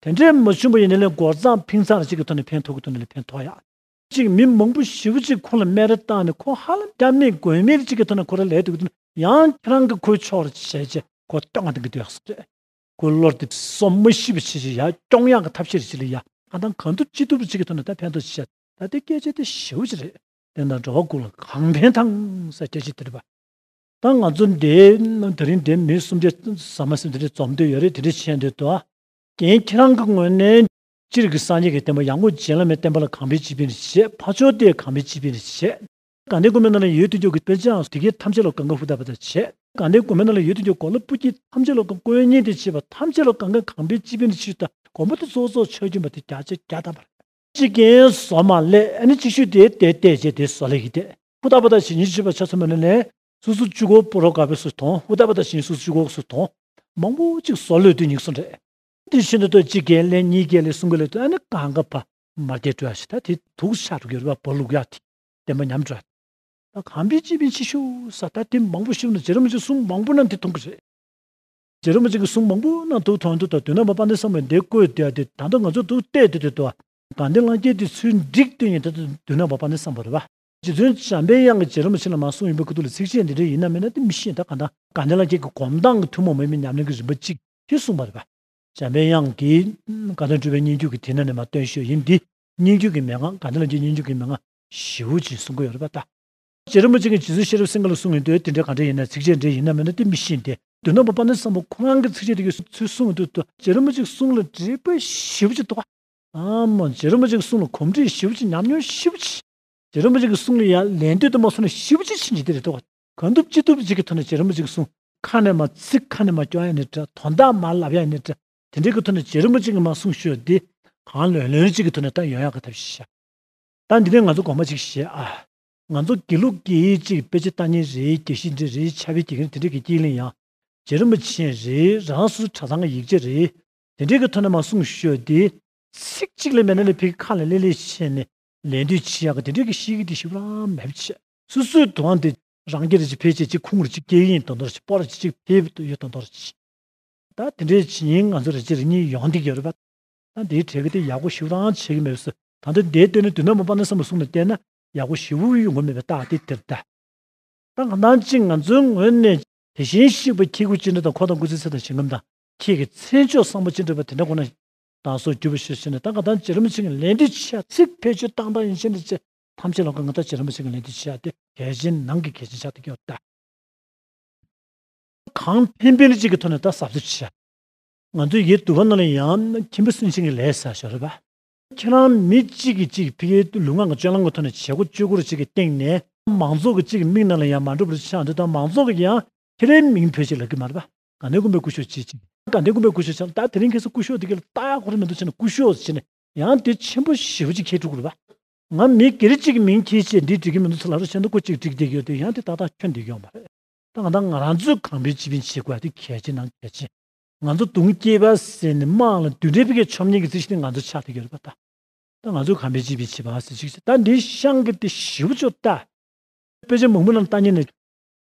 དེ་འདྲས་མ་བྱུང་བ་ཡིན་ན་ལས་སྒོ་རྩང་ཕིང་ཚང་རེ་ཅིག་གི་ཐོག་ནས་ཕན་ཐོགས་ཀྱི་ཐོག་ནས་ལས་ཕན་ཐོགས་ཡག་ཅིག་མི་མང་པོ་ཞེ་པོ་ཅིག་ཁོ་ལ་སྨད་ར་བཏང་ནས་ཁོ་ཧ་ལམ་སྐྱབས་མེད་མགོན་མེད་ཅིག་གི་ཐོག་ནས་ཁོ་རང་ལས་འདུག་གི་འདུག་ཡང་ཁྱེད་རང་གི་ཁོའི་ཕྱོགས་རེ་བྱས་རྗེས་ཁོ་སྟོན་ག་འདུག་གི་འདུག་ཡག་སོ་རེད། ཁོའི་བློར་དེ་སོ་མ་ཤི་བ་ཆེ་ཆེ་ཡ་སྐྱོང་ཡག་གི་ཐབས་ཤེས་རེ་ཅིག་ལ་ཡ་གང་ལྟར་གང་ཐུབ་ཅི་ཐུབ་རེ་ཅིག་གི་ཐོག་ནས་ད་ཕན་ཐོགས་ཅིག་བྱས་ད་ལྟའི་སྐད་ཆ་དེ་ཞེ་པོ་ཅིག་རེད། དེ་འདྲ་འགྲོ་བ་ཀུན་ལ་གང་ཕན་དང་ཟེར་སྐད་ཆ་དེ་རེད་པ། ད་ང་ཚོ་འདི་དེ་རིང་འདི་མི་སུམ་བརྒྱ་ཟ་མ་ཟིན་དེ་འདྲ་འཛོམས་འདོད་ཡོད་རེད། དེ་འདྲ་བྱས་འདོད་དོ། རྒན་ཁྱེད་རང་གི་ངོས་ནས་སྤྱིར་གྱི་སངས་རྒྱས་ཀྱི་བསྟན་པ་ཡར་ངོ་རྗེ་བླ་མའི་བསྟན་པ་ལ་གང་ཕན་ཅི་ཕན་བྱས། ཕར་ཕྱོགས་དེ་གང་ཕན་ཅི་ཕན་བྱས། དགའ་ལྡན་དགོན་པའི་ནང་ལ་ཡོད་དུ་འཇོག་གི་དཔེ་ཆའང་དེ་གའི་ཐམས་ཅད་ལ་གང་ག་ཧུར་ཐག་པ་དང་བྱས། དགའ་ལྡན་དགོན་པའི་ནང་ལ་ཡོད་དུ་འཇོག་གོ་ལ་སྤུ་གྱི་ཐམས་ཅད་ལ་གང་བཀོད་ཉན་དེ་བྱས་པ་ཐམས་ཅད་ལ་གང་ག་གང་ཕན་ཅི་ཕན་ཞུས་ད་དགོན་པ་དེ་གཙོ་གཙོ་ཆོས་སྐྱོན་པ་དེ་བརྒྱ་ཆ་བརྒྱ་ཐམ་པ་རེད། གཅིག་རྒན་བཟོ་མ་ལས་ཨ་ནི་གཅིག་ཤོས་དེ་དེ་བལྟས་རྗེས་དེ་བཟོ་ལས་ཀྱི་དེ་ཧུར་ཐག་པ་དང་བྱེད་ཉིན་བྱེད་པ་ཆ་ཚང་མ་ནི་ལས་སོ་སོ་གཅིག་གོ་པོ་རོ་ག་པའི་སུ་མཐོང་ཧུར་ཐག་པ་དང་བྱེད་ཉིན་སོ་སོ་གཅིག་གོ་སུ་མཐོང་མང་པོ་གཅིག་བཟོ་ལོས་དུས་ཉིག་སོང་རེད། དེ་བཞིན་དུ་ཏོ་གཅིག་གིས་ལན་གཉིས་ཀྱིས་ལན་གསུམ་གྱིས་ལན་ཏོ་ཨ་ནི་གང་ག་བ་མར་གྱི་འགྲོ་ཡ་ཞིག་ད་དེ་དུག་ཆགས་འགྲོ་གི་རེད་བ། བོ་ལུག་ཡ་དེ་བདེན་པ་ཉམས་འགྲོ་ཡ། ད་གང་པའི་ཅི་པའི་ཕྱི་ཤུ་ས་ད་དེ་མང་པོ་ཞིག་ན་རྗེ་རིན་པོ་ཆེ་གསུང་མང་པོ་ན་དེ་མཐོང་གི་རེད། རྗེ་རིན་པོ་ཆེ་གི་གསུང་མང་པོ་ན་དུ་མཐོང་དུ་ད་དོན་དམ་པ་དཔལ་ལྡན་བསམ་པའི་འདི་བཀོད་དེ་དེ་ད་ལྟ་ང་ཚོ་དུ་བལྟས་དེ་དེ་དོ་དགའ་ལྡན་ལྷ་བརྒྱུད་དེ་ཚུལ་འགྲིག་སྟོན་ཡིན་ད་དོན་དམ་པ་དཔལ་ལྡན་བསམ་པ་རེད་བ། རྗེ་བཙུན་འཇམ་པའི་དབྱངས་ཀྱིས་རྗེ་རིན་པོ་ཆེ་ལ་མ་གསུངས་ཡིན་པའི་ཁུ་ཐུག་ལ་ཚིགས་བཅད་འདི་འདྲ་ཡིན་ན་མིན་ན་དེ་མི་ཤེས། ད་ག་ད་དགའ་ལྡན་ལྷ་བརྒྱུད་ཀྱི་སྒོམ་སྟངས་ཀྱི་ཐུན་མོང་མ་ཡིན་པའི་ཉམས་ལེན་གྱི་རིམ་པ་གཅིག་དེ་གསུངས་པ་རེད་བ། འཇམ་པའི་དབྱངས་ཀྱིས་དགའ་ལྡན་གྲུབ་པའི་སྙན་བརྒྱུད་ཀྱི་དེ་ན་ནས་མ་བཏོན་ཤོས་ཡིན་འདི། སྙན་བརྒྱུད་ཀྱི་མན་ངག་དགའ་ལྡན་ལྷ་བརྒྱུད་སྙན་བརྒྱུད་ཀྱི་མན་ངག་ཞེ་པོ་ཅིག་གསུང་གི་ཡོད་རེད་པ་ད། རྗེ་རིན་པོ་ཆེ་གིས་རྗེ་བཙུན་ཤེས་རབ་སེང་གེ་ལ་གསུངས་ཡོད་དུས་དེ་འདྲ་ག་འདྲ་ཡིན་ན་ཚིགས་བཅད་འདྲ་ཡིན་ན་མིན་ན་དེ་མི་ཤེས་ཏེ། དོན་དམ་པ་དཔལ་ལྡན་བསམ་པ་ཁོ་རང་གི་ཚིགས་བཅད་དེ་གའི་ཚུལ་གསུངས་ཡོད་དུས་རྗེ་རིན་པོ་ཆེ་གི་གསུང་ལ་འགྲེལ་པ་ཞེ་པོ་ཅིག་འདུག་ག་ཨ་མ་རྗེ་རིན་པོ་ཆེ་གི་གསུང་ལ་གོམས་འདྲིས་ཞེ་པོ་ཅིག་ཉམས་མྱོང་ཞེ་པོ་ཅིག་རྗེ་རིན་པོ་ཆེ་གི་གསུང་ལ་ཡང་ལན་ལྟོས་དུ་མ་སོང་ན་ཞེ་པོ་ཅིག་ཕྱིན་གྱི་དེ་རེད་དོ། གང་ཐུབ་ཅི་ཐུབ་ཅིག་གི་ཐོག་ནས་རྗེ་རིན་པོ་ཆེ་གི་གསུང་ཁ་ནས་མ་ཚིག་ཁ་ནས་མ་སྐྱོན་ཡ་ནི་འདྲ་དོན་དག་མ་ལབ་ཡ་ནི་འདྲ་དེ་འདྲའི་གི་ཐོག་ནས་རྗེ་རིན་པོ་ཆེ་གི་མ་གསུང་ཤོས་འདི་གང་ལོན་ལོན་ཅིག་གི་ཐོག་ནས་ད་ཡོང་ཡག་གི་ཐབས་ཤེས་བྱ། ད་འདི་ནས་ང་ཚོ་དགོངས་པ་ཅིག་བཞེས་ཨ། ང་ཚོ་དགེ་ལུགས་ཀྱི་ཅིག་དཔེ་ཆ་ལྟ་མཁན་རེད། དགེ་བཤེས་འདྲ་རེད། ཕྱག་དཔེ་རྒྱག་མཁན་དེ་འདྲ་གི་དཀྱིལ་ལ་ཡང་རྗེ་རིན་པོ་ཆེ་རེད། རང་སོ་སོ་གྲྭ་ཚང་གི་ཡིག་ཆ་རེད། དེ་འདྲའི་གི་ཐོག་ནས་མ་གསུངས་ཤོས་དེ་ཚིག་གཅིག་ལས་མེད་ན་ལས་ཕ་གི་ཁ་ལ་ལེ་ལེ་བྱས་ནས་ལན་ལྟོས་བྱེད་ཡག་གི་དེ་འདྲའི་གི་ཤེས་ཀྱི་དེ་ཞིག་རང་མེད་པ་བྱས། སོ་སོའི་དོན་དེ་རང་སྐྱེ་རེ་ཅིག་ཕལ་ཆེར་ཅིག་ཁུངས་རེ་ཅིག་སྐྱེ་ཡིན་དོན་དོར་ཅིག་སྤོ་ར་ཅིག་ཅིག་ཕེབས་ཡོད་དོན་དོར་ཅིག་ད་དེ་འདྲའི་བྱེད་ཉིན་ང་ཚོ་རེ་ཅིག་རེ་གཉིས་ཡོང་བསྡད་ཀྱི་ཡོད་རེད་པ། ད་འདིའི་གྲས་ཀྱི་དེ་ཡག་པོ་ཞེ་པོ་རང་བྱེད་ཀྱི་མེད་པས། ད་ལྟ་འདིའི་སྟེང་ནས་དོན་དམ་པ་དཔལ་ལྡན་བསམ་པའི་གསུང་ལ་བལྟས་ན་ཡག་པོ་ཞེ་པོ་ཡོང་གི་མེད་པའི་རྟགས་དེ་དེར་ལྟ། ད་ང་ནང་ཅིག་ང་ཚོའི་ངོས་ནས་དེ་བཞིན་གཤེགས་པ་ཁྱེད་སྐུ་ཅི་འདྲ་དང་འཁོར་དང་སྐུ་ཚེའི་ཚད་དང་ཞིང་ཁམས་དང་ཁྱེད་ཀྱི་མཚན་མཆོག་བཟང་པོ་ཅི་འདྲ་བ་དེ་འདྲ་ཁོ་ན་དང་སོགས་བརྒྱུད་པ་ཞུ་ཞུ་ནས་ད་ང་དང་རྗེ་རིན་པོ་ཆེ་གི་ལན་འདི་ཆ་ཚིག་ཕལ་ཆེར་བཏང་བཏང་ཡིན་ཕྱིན་ནས་ཆེ་ཐམས་ཅད་ལ་ཁོ་ང་དང་རྗེ་རིན་པོ་ཆེ་གི་ལན་འདི་ཆ་དེ་གལ་ཆེན་ནང་གི་གལ་ཆེན་ཆགས་བསྡད་ཀྱི་ཡོད་ད། གང་ཕན་ཕན་གཅིག་གི་ཐོག་ནས་ད་གཟབ་གཟབ་བྱས། ང་ཚོས་ཡེ་འདུལ་བ་ནང་ལ་ཡང་ཁྱིམ་པ་སུན་འབྱིན་གྱི་ལས་ཟེར་ཞོར་རེད་པ། ཁྱེད་རང་མི་གཅིག་གིས་གཅིག་ཕ་གིའི་ལུས་ངག་གི་སྤྱོད་ལམ་གྱི་ཐོག་ནས་བྱེད་སྒོ་སྤྱོད་སྒོ་རུ་གཅིག་གི་སྟེང་ནས་མང་ཚོགས་ཀྱི་གཅིག་གི་མིག་ནང་ལ་ཡང་མ་འགྲོ་བར་ཆགས་འདུག་ད་མང་ཚོགས་ཀྱིས་ཡང་ཁྱེད་རའི་མིང་བོས་ཅིག་ལབ་ཀྱི་མ་རེད་པ། དགའ་ལྡན་དགོན་པའི་སྐུ་ཞབས་ཅིག་ཅིག་དགའ་ལྡན་དགོན་པའི་སྐུ་ཞབས་ཆགས་ད་དེ་རིང་ཁ་སང་སྐུ་ཞབས་དེ་ག་ལ་ལྟ་ཡག་ཁོ་རང་མི་འདུག་བྱས་ན་སྐུ་ཞབས་ཟེར་ནས་ཡང་དེ་ཆེན་པོ་ཞེ་པོ་ཅིག་ཁྱེར་འགྲོ་གི་རེད་པ། ང་མི་སྒེར་གཅིག་གི་མིང་ཁྱེར་བྱས་འདི་འགྲིག་གི་མི་འདུག་ཚུར་ལབ་རོགས་བྱས་ན་ཁོ་གཅིག་འགྲིག་བསྡད་ཀྱི་ཡོད་དེ་ཡང་དེ་ཏག་ཏག་ཁྱོན་བསྡད་ཀྱི་ཡོད་མ་རེད། ད་ང་དང་ང་རང་ཚོས་གང་ཕན་ཅི་ཕན་བྱེད་དགོས་ཡ་དེ་གལ་ཆེ་ནང་གལ་ཆེ། ང་ཚོ་དུང་སྐྱེས་པ་ཟེར་ནས་དམངས་ལ་མདུན་གྲལ་ཕ་གིའི་ཆོམ་ཉེས་ཀྱི་རྩི་ཤིང་དེ་ང་ཚོ་ཆགས་བསྡད་ཀྱི་ཡོད་རེད་པ་ད། ད་ང་ཚོས་གང་ཕན་ཅི་ཕན་བྱེད་པ་ཟེར་ཅིག་ད་འདི་ཤང་གི་དེ་ཞིབ་ཅོ་ལྟ། དཔེ་ཆ་མང་པོ་ནང་ལྟ་ཉན་ནས།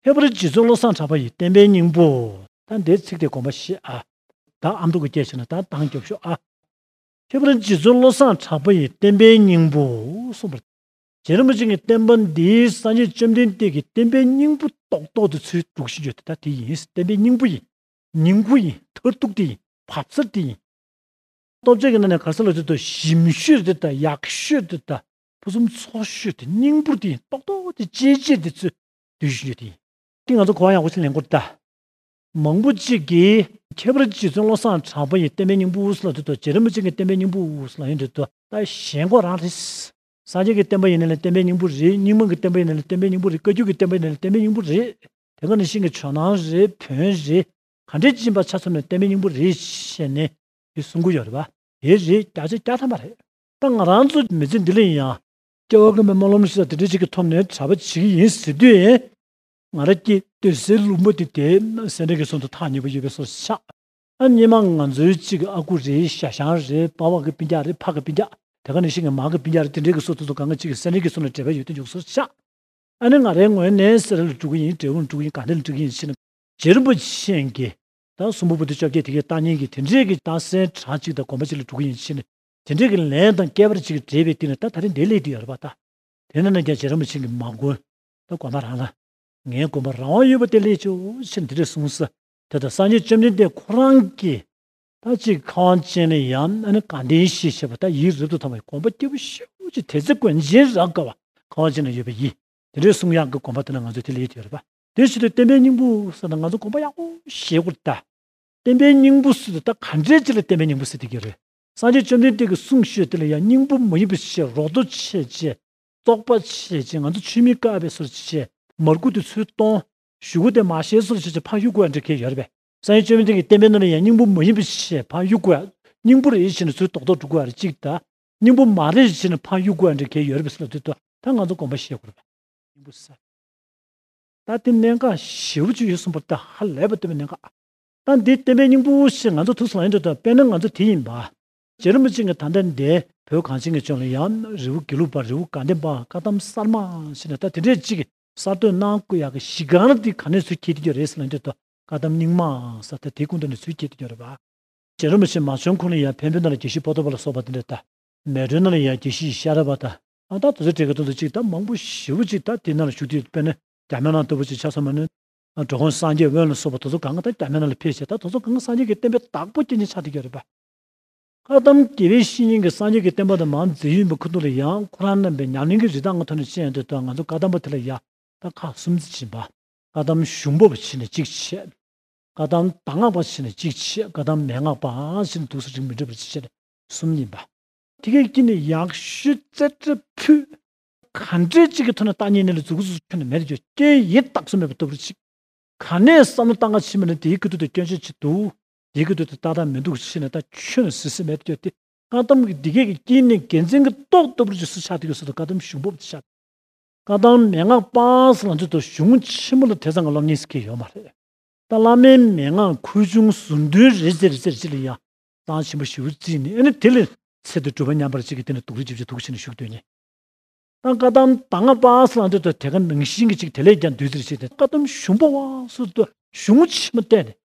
ཁྱད་པར་རྗེ་བཙུན་བློ་བཟང་གྲགས་པ་ཡི་བསྟན་པའི་སྙིང་པོ། ད་འདིའི་ཚིག་དེ་དགོངས་པ་བཞེས་ཨ། ད་ཨ་མདོ་གི་སྐད་ཆ་ན་ད་དང་རྒྱོབ་ཤོག་ཨ། ཁྱད་པར་རྗེ་བཙུན་བློ་བཟང་གྲགས་པ་ཡི་བསྟན་པའི་སྙིང་པོ་གསུངས་པ་རེད། རྗེ་རིན་པོ་ཆེ་གི་བསྟན་པ་འདིའི་སངས་རྒྱས་བཅོམ་ལྡན་འདས་ཀྱི་བསྟན་པའི་སྙིང་པོ་རྡོག་རྡོག་དེ་ཚུར་སྒྲུག་བཞིན་ཡོད་དེ་ད་དེ་ཡིན། བསྟན་པའི་སྙིང་པོ་ཡིན། ཉིང་ཁུ་ཡིན། མཐར་ཐུག་དེ་ཡིན། བབས་ཚར་དེ་ཡིན། སྟོབས་ཆེན་གྱི་ནང་ནས་ག་རེ་ཟེར་ལབ་དུས་ཞིམ་ཤོས་དེ་དང་ཡག་ཤོས་དེ་དང་ཕུན་སུམ་ཚོགས་ཤོས་དེ་སྙིང་པོ་དེ་ཡིན། རྡོག་རྡོག་དེ་ལྕེ་ལྕེ་དེ་ཚུར་སྡུད་བཞིན་ཡོད་དེ་ཡིན། དེ་ང་ཚོ་གོ་བ་ཡག་པོ་ཞིག་ལེན་དགོས་རེད་ད། མང་པོ་གཅིག་གིས་ཁྱད་པར་རྗེ་བཙུན་བློ་བཟང་གྲགས་པ་ཡི་བསྟན་པའི་སྙིང་པོ་ཟེར་ལབ་དུས་རྗེ་རིན་པོ་ཆེ་གི་བསྟན་པའི་སྙིང་པོ་ཟེར་ལབ་ཡོང་དུས་ད་ཞེན་ཁོག་རང་རེད། སངས་རྒྱས་ཀྱི་བསྟན་པ་ཡིན་ན་ལ་བསྟན་པའི་སྙིང་པོ་རེད། རྙིང་མ་གི་བསྟན་པ་ཡིན་ན་ལ་བསྟན་པའི་སྙིང་པོ་རེད། བཀའ་བརྒྱུད་ཀྱི་བསྟན་པ་ཡིན་ན་ལ་བསྟན་པའི་སྙིང་པོ་རེད། དེ་ག་ནང་བཞིན་གྱི་ཇོ་ནང་རེད། བོན་རེད། ག་འདྲས་ཕྱིན་པ་ཆ་མཚོན་ན་བསྟན་པའི་སྙིང་པོ་རེད་ཞེས་ནས་དེ་གསུང་གི་ཡོད་རེད་པ། དེ་རེད། བརྒྱ་ཆ་བརྒྱ་ཐམ་པ་རེད། ད་ང་རང་ཚོ་མི་ཚེ་འདི་ལ་ཡང་སྐྱེ་བ་ཀུན་པའི་སྨོན་ལམ་ཞིག་དང་དེ་འདྲ་ཞིག་གི་ཐོག་ནས་གྲྭ་པ་བྱེད་ཀྱི་ཡིན་ཟེར་དུས་ཡང་ང་རང་སྐྱེས་སྡོད་སའི་ལུང་པ་དེ་དེ་སེ་འབྲས་དགེ་གསུམ་དུ་ཐག་ཉེ་པོ་ཡོད་པའི་བཟོ་ཆགས། ཨ་སྔོན་མ་ང་ཚོའི་གཅིག་ཨ་ཁུ་རེད། ཞྭ་ཞང་རེད། པ་ཕ་གི་སྤུན་ཀྱག་རེད། ཕ་གི་སྤུན་ཀྱག་དེ་ག་ནང་བཞིན་གྱི་མ་གི་སྤུན་ཀྱག་རེད། དེ་འདྲའི་གི་སོ་དེ་ཚོ་གང་ག་གཅིག་གི་སེ་འབྲས་དགེ་གསུམ་ལ་འབྲེལ་བ་ཡོད་དུ་འཇུག་བཟོ་ཆགས། ཨ་ནི་ང་རའི་ངོས་ནས་སེ་ར་ལ་འགྲོ་གི་ཡིན། འབྲས་སྤུངས་ལ་འགྲོ་གི་ཡིན། དགའ་ལྡན་ལ་འགྲོ་གི་ཡིན་ཟེར་ནས་རྗེ་རིན་པོ་ཆེ་གིས་ད་གསུང་འབུམ་པོ་ཏི་བཅོ་བརྒྱད་དེ་གའི་བརྟག་གཉིས་ཀྱི་དེ་འདྲའི་གི་ད་སེམས་གྲངས་གཅིག་དང་དགོན་པ་གཅིག་ལ་འགྲོ་གི་ཡིན་ཟེར་ནས་དེ་འདྲའི་གི་ལན་དང་བསྐལ་པར་གཅིག་གི་འབྲེལ་བའི་སྟེང་ནས་ད་ད་རིང་འདིར་སླེབས་བསྡད་ཡོད་རེད་པ་ད། དེ་ན་ན་ཀྱང་རྗེ་རིན་པོ་ཆེ་གི་མ་དགོན། ད་དགོན་པ་རང་ལ། ངའི་དགོན་པ་རང་དབང་ཡོད་པ་དེ་ལས་ཆེ་བོ་ཆེ་འདི་འདྲ་གསུངས་ས། དེ་ལྟར་སངས་རྒྱས་བཅོམ་ལྡན་འདས་ཁོ་རང་གིས་ད་ཅིག་ཁ་དབང་ཅན་ལ་ཡང་ཨ་ནི་དགའ་ལྡན་ཞེས་བྱ་བ་ད་ཡིད་རབ་ཏུ་དང་བའི་དགོན་པ་སྐྱིད་པོ་ཞེ་པོ་ཅིག་དེ་ཚེ་དགོན་ཆེན་རབ་དགའ་བ་ཁ་དབང་ཅན་ལ་ཡོད་པ་ཡིན། དེ་འདྲའི་གསུང་ཡག་གི་དགོན་པ་དེ་ལ་ང་ཚོས་དེ་ལས་ཡོད་རེད་པ། དེ་བྱེད་དུས་བསྟན་པའི་སྙིང་པོ་ཟེར་ན་ང་ཚོ་དགོངས་པ་ཡག་པོ་བཞེས་དགོས་རེད་ད། བསྟན་པའི་སྙིང་པོ་ཟེར་དུས་ད་ག་འདྲའི་ཅིག་ལ་བསྟན་པའི་སྙིང་པོ་ཟེར་བསྡད་ཀྱི་རེད། སངས་རྒྱས་བཅོམ་ལྡན་འདས་ཀྱི་གསུང་ཞུས་དེ་ལ་ཡང་སྙིང་པོ་མ་ཡིན་པ་བྱས། རོ་ཏོ་བྱས་བྱས། བཙོག་པ་བྱས་བྱས། ང་ཚོ་ཆུ་མིག་བཀག་པའི་བཟོ་བྱས། མར་ཁུ་དེ་ཚུར་གཏོང་། གཞུག་གུ་དེ་མ་བཤད་བཟོ་བྱས་བྱས་ཕར་གཡུག་དགོས་ཡ་འདྲ་གས་ཡོད་རེད་པས། སངས་རྒྱས་བཅོམ་ལྡན་འདས་ཀྱི་བསྟན་པའི་ནང་ལ་ཡང་སྙིང་པོ་མ་ཡིན་པ་བྱས་ཕར་གཡུག་དགོས་ཡ། སྙིང་པོ་རེད་བྱས་ནས་ཚུར་རྡོག་རྡོག་སྒྲུག་དགོས་ཡ་རེད་གཅིག་ད། སྙིང་པོ་མ་རེད་བྱས་ནས་ཕར་གཡུག་དགོས་ཡ་འདྲ་གས་ཡོད་རེད་པས་ཟེར་ལབ་དུས་ད་ད་ང་ཚོ་དགོངས་པ་བཞེས་དགོས་རེད་པ། སྙིང་པོ་ཟེར། ད་དེ་གནད་འགག་ཞེ་པོ་ཅིག་ཡོད་གསུངས་པ་རེད་ད། ཧ་ལས་པ་སྟོན་པའི་གནད་འགག་ད་འདི་བསྟན་པའི་སྙིང་པོ་ཞེས་ང་ཚོ་ཐུགས་སུ་ལེན་འདོད་དོ། དཔེར་ན་ང་ཚོ་དེ་ཡིན་པ། རྗེ་རིན་པོ་ཆེ་གིས་ད་ལྟ་འདི་བོད་གངས་ཅན་གྱི་ལྗོངས་ལ་ཡང་རི་བོ་དགེ་ལུགས་པ། རི་བོ་དགའ་ལྡན་པ། བཀའ་གདམས་གསར་མ་ཞེས་ནས་ད་དེ་འདྲས་ཅིག་གསར་གཏོད་གནང་དགོས་ཡག་གི་གཞི་རྐང་འདི་ག་ནས་ཚུར་སྐྱེས་ཏེ་ཡོད་རེད་ཟེར་ལབ་དུས། ད་བཀའ་གདམས་རྙིང་མ་ཟེར་ད་དེའི་སྐུ་མདུན་ནས་ཚུར་སྐྱེས་ཏེ་ཡོད་རེད་པ། རྗེ་རིན་པོ་ཆེ་མ་བྱོན་གོང་ལ་ཡང་འཕན་པོའི་ནང་ལ་དགེ་བཤེས་པོ་ཏོ་བ་ལ་སོགས་པ་དེ་འདྲ་དང་། མལ་གྲོའི་ནང་ལ་ཡང་དགེ་བཤེས་ཤེས་རབ་པ་དང་། ཨ་ད་དེ་ཚོ་གྲས་ཀྱི་དོན་དུ་ཅིག་ད་མང་པོ་ཞེ་པོ་ཅིག་ད་དེ་ནང་ལ་བཞུགས་དུས། དཔེར་ན་རྒྱ་སྨན་ནང་ལྟ་བུ་ཅིག་ཆ་བཞག་པ་ན། འགྲོ་མགོན་སངས་རྒྱས་དབོན་ལ་སོགས་པ་དེ་ཚོ་གང་ག་ད་རྒྱ་སྨན་ནང་ལ་ཕེབས་བྱས། ད་དེ་ཚོ་གང་ག་སངས་རྒྱས་ཀྱི་བསྟན་པའི་བདག་པོ་སྐྱེ་མཁན་ཆགས་བསྡད་ཀྱི་ཡོད་རེད་པ། བཀའ་གདམས་དགེ་བའི་བཤེས་གཉེན་གྱིས་སངས་རྒྱས་ཀྱི་བསྟན་པ་དེ་མར་མཛད་ཡོད་པའི་ཁུ་ཐུག་ལ་ཡང་ཁོ་རང་རྣམ་པའི་ཉམས་ལེན་གྱི་རིན་ཐང་ངོ་ཐོག་ནས་བཤད་ཡོང་དུས། ད་ང་ཚོ་བཀའ་གདམས་པ་དེ་ལ་ཡང་ད་ཁག་གསུམ་ཅིག་ཕྱེ་བ། བཀའ་གདམས་གཞུང་པ་བྱས་ནས་གཅིག་བྱས། བཀའ་གདམས་གདམས་ངག་པ་བྱས་ནས་གཅིག་བྱས། བཀའ་གདམས་མན་ངག་པ་བྱས་ནས་འདུག་སེ་རིགས་མི་འདྲ་བ་ཅིག་བྱས་ནས་གསུམ་ཡིན་པ། དེ་གའི་དཀྱིལ་ནས་ཡག་ཤོས་རྩེ་གྲ་ཕུད། ག་འདྲས་ཅིག་གི་ཐོག་ནས་བརྟག་གཉིས་གནས་ལ་འཛུགས་འཛུགས་ཁྱོན་ནས་མེད་དུ་གྱུར། སྐྱོན་ཡང་བརྟག་ས་མེད་པ་ལྟ་བུ་ཅིག། ག་ནས་བསམ་བློ་བཏང་ག་ཕྱིན་པ་ན་དེའི་ཁ་ཐུག་ཏུ་སྐྱོན་ཆ་ཅིག་འདུག། དེའི་ཁ་ཐུག་ཏུ་ཏག་ཏག་མི་འདུག་ཕྱིན་ན་ད་ཁྱོན་ནས་ཟིན་ས་མེད་དུ་གྱུར་ཏེ། བཀའ་གདམས་ཀྱི་འདི་གའི་དཀྱིལ་ནས་དགེ་མཚན་གྱི་ཏོག་ལྟ་བུ་ཅིག་སུ་ཆགས་དེ་གི་སུ་དང་བཀའ་གདམས་གཞུང་པ་ཅིག་ཆགས། བཀའ་གདམས་མན་ངག་པ་ཟེར་ལབ་དུས་ད་གཞུང་ཆེན་མོ་ལ་དེ་ཙམ་གྱི་སློབ་གཉེར་ཟེར་གྱི་ཡོད་མ་རེད། ད་བླ་མའི་མན་ངག་ཁུ་ཆུང་ཟུར་འདོན་རེ་ཟེར་རེ་ཟེར་ཅིག་ལ་ཡང་གཙང་ཆེན་པོ་ཞེ་པོ་བརྩིས་ནས། ཨ་ནི་དེ་ལས་ཚེ་འདི་སྒྲུབ་པ་ཉམས་པར་བྱེད་ཀྱི་དེ་ནི་སྡུག་རུས་ཅིག་བྱེད་སྡུག་བྱེད་ནས་བཞུགས་སྡོད་མཁན། ད་བཀའ་གདམས་གདམས་ངག་པ་ཟེར་ལབ་དུས་ད་དེ་ག་ནང་བཞིན་གྱི་ཅིག་དེ་ལས་ཀྱང་བསྡུས་ཚུལ་བྱས་ཏེ། བཀའ་གདམས་གཞུང་པ་བ་སོ་སོ་གཞུང་ཆེན་མོ་བསྟན་ནས།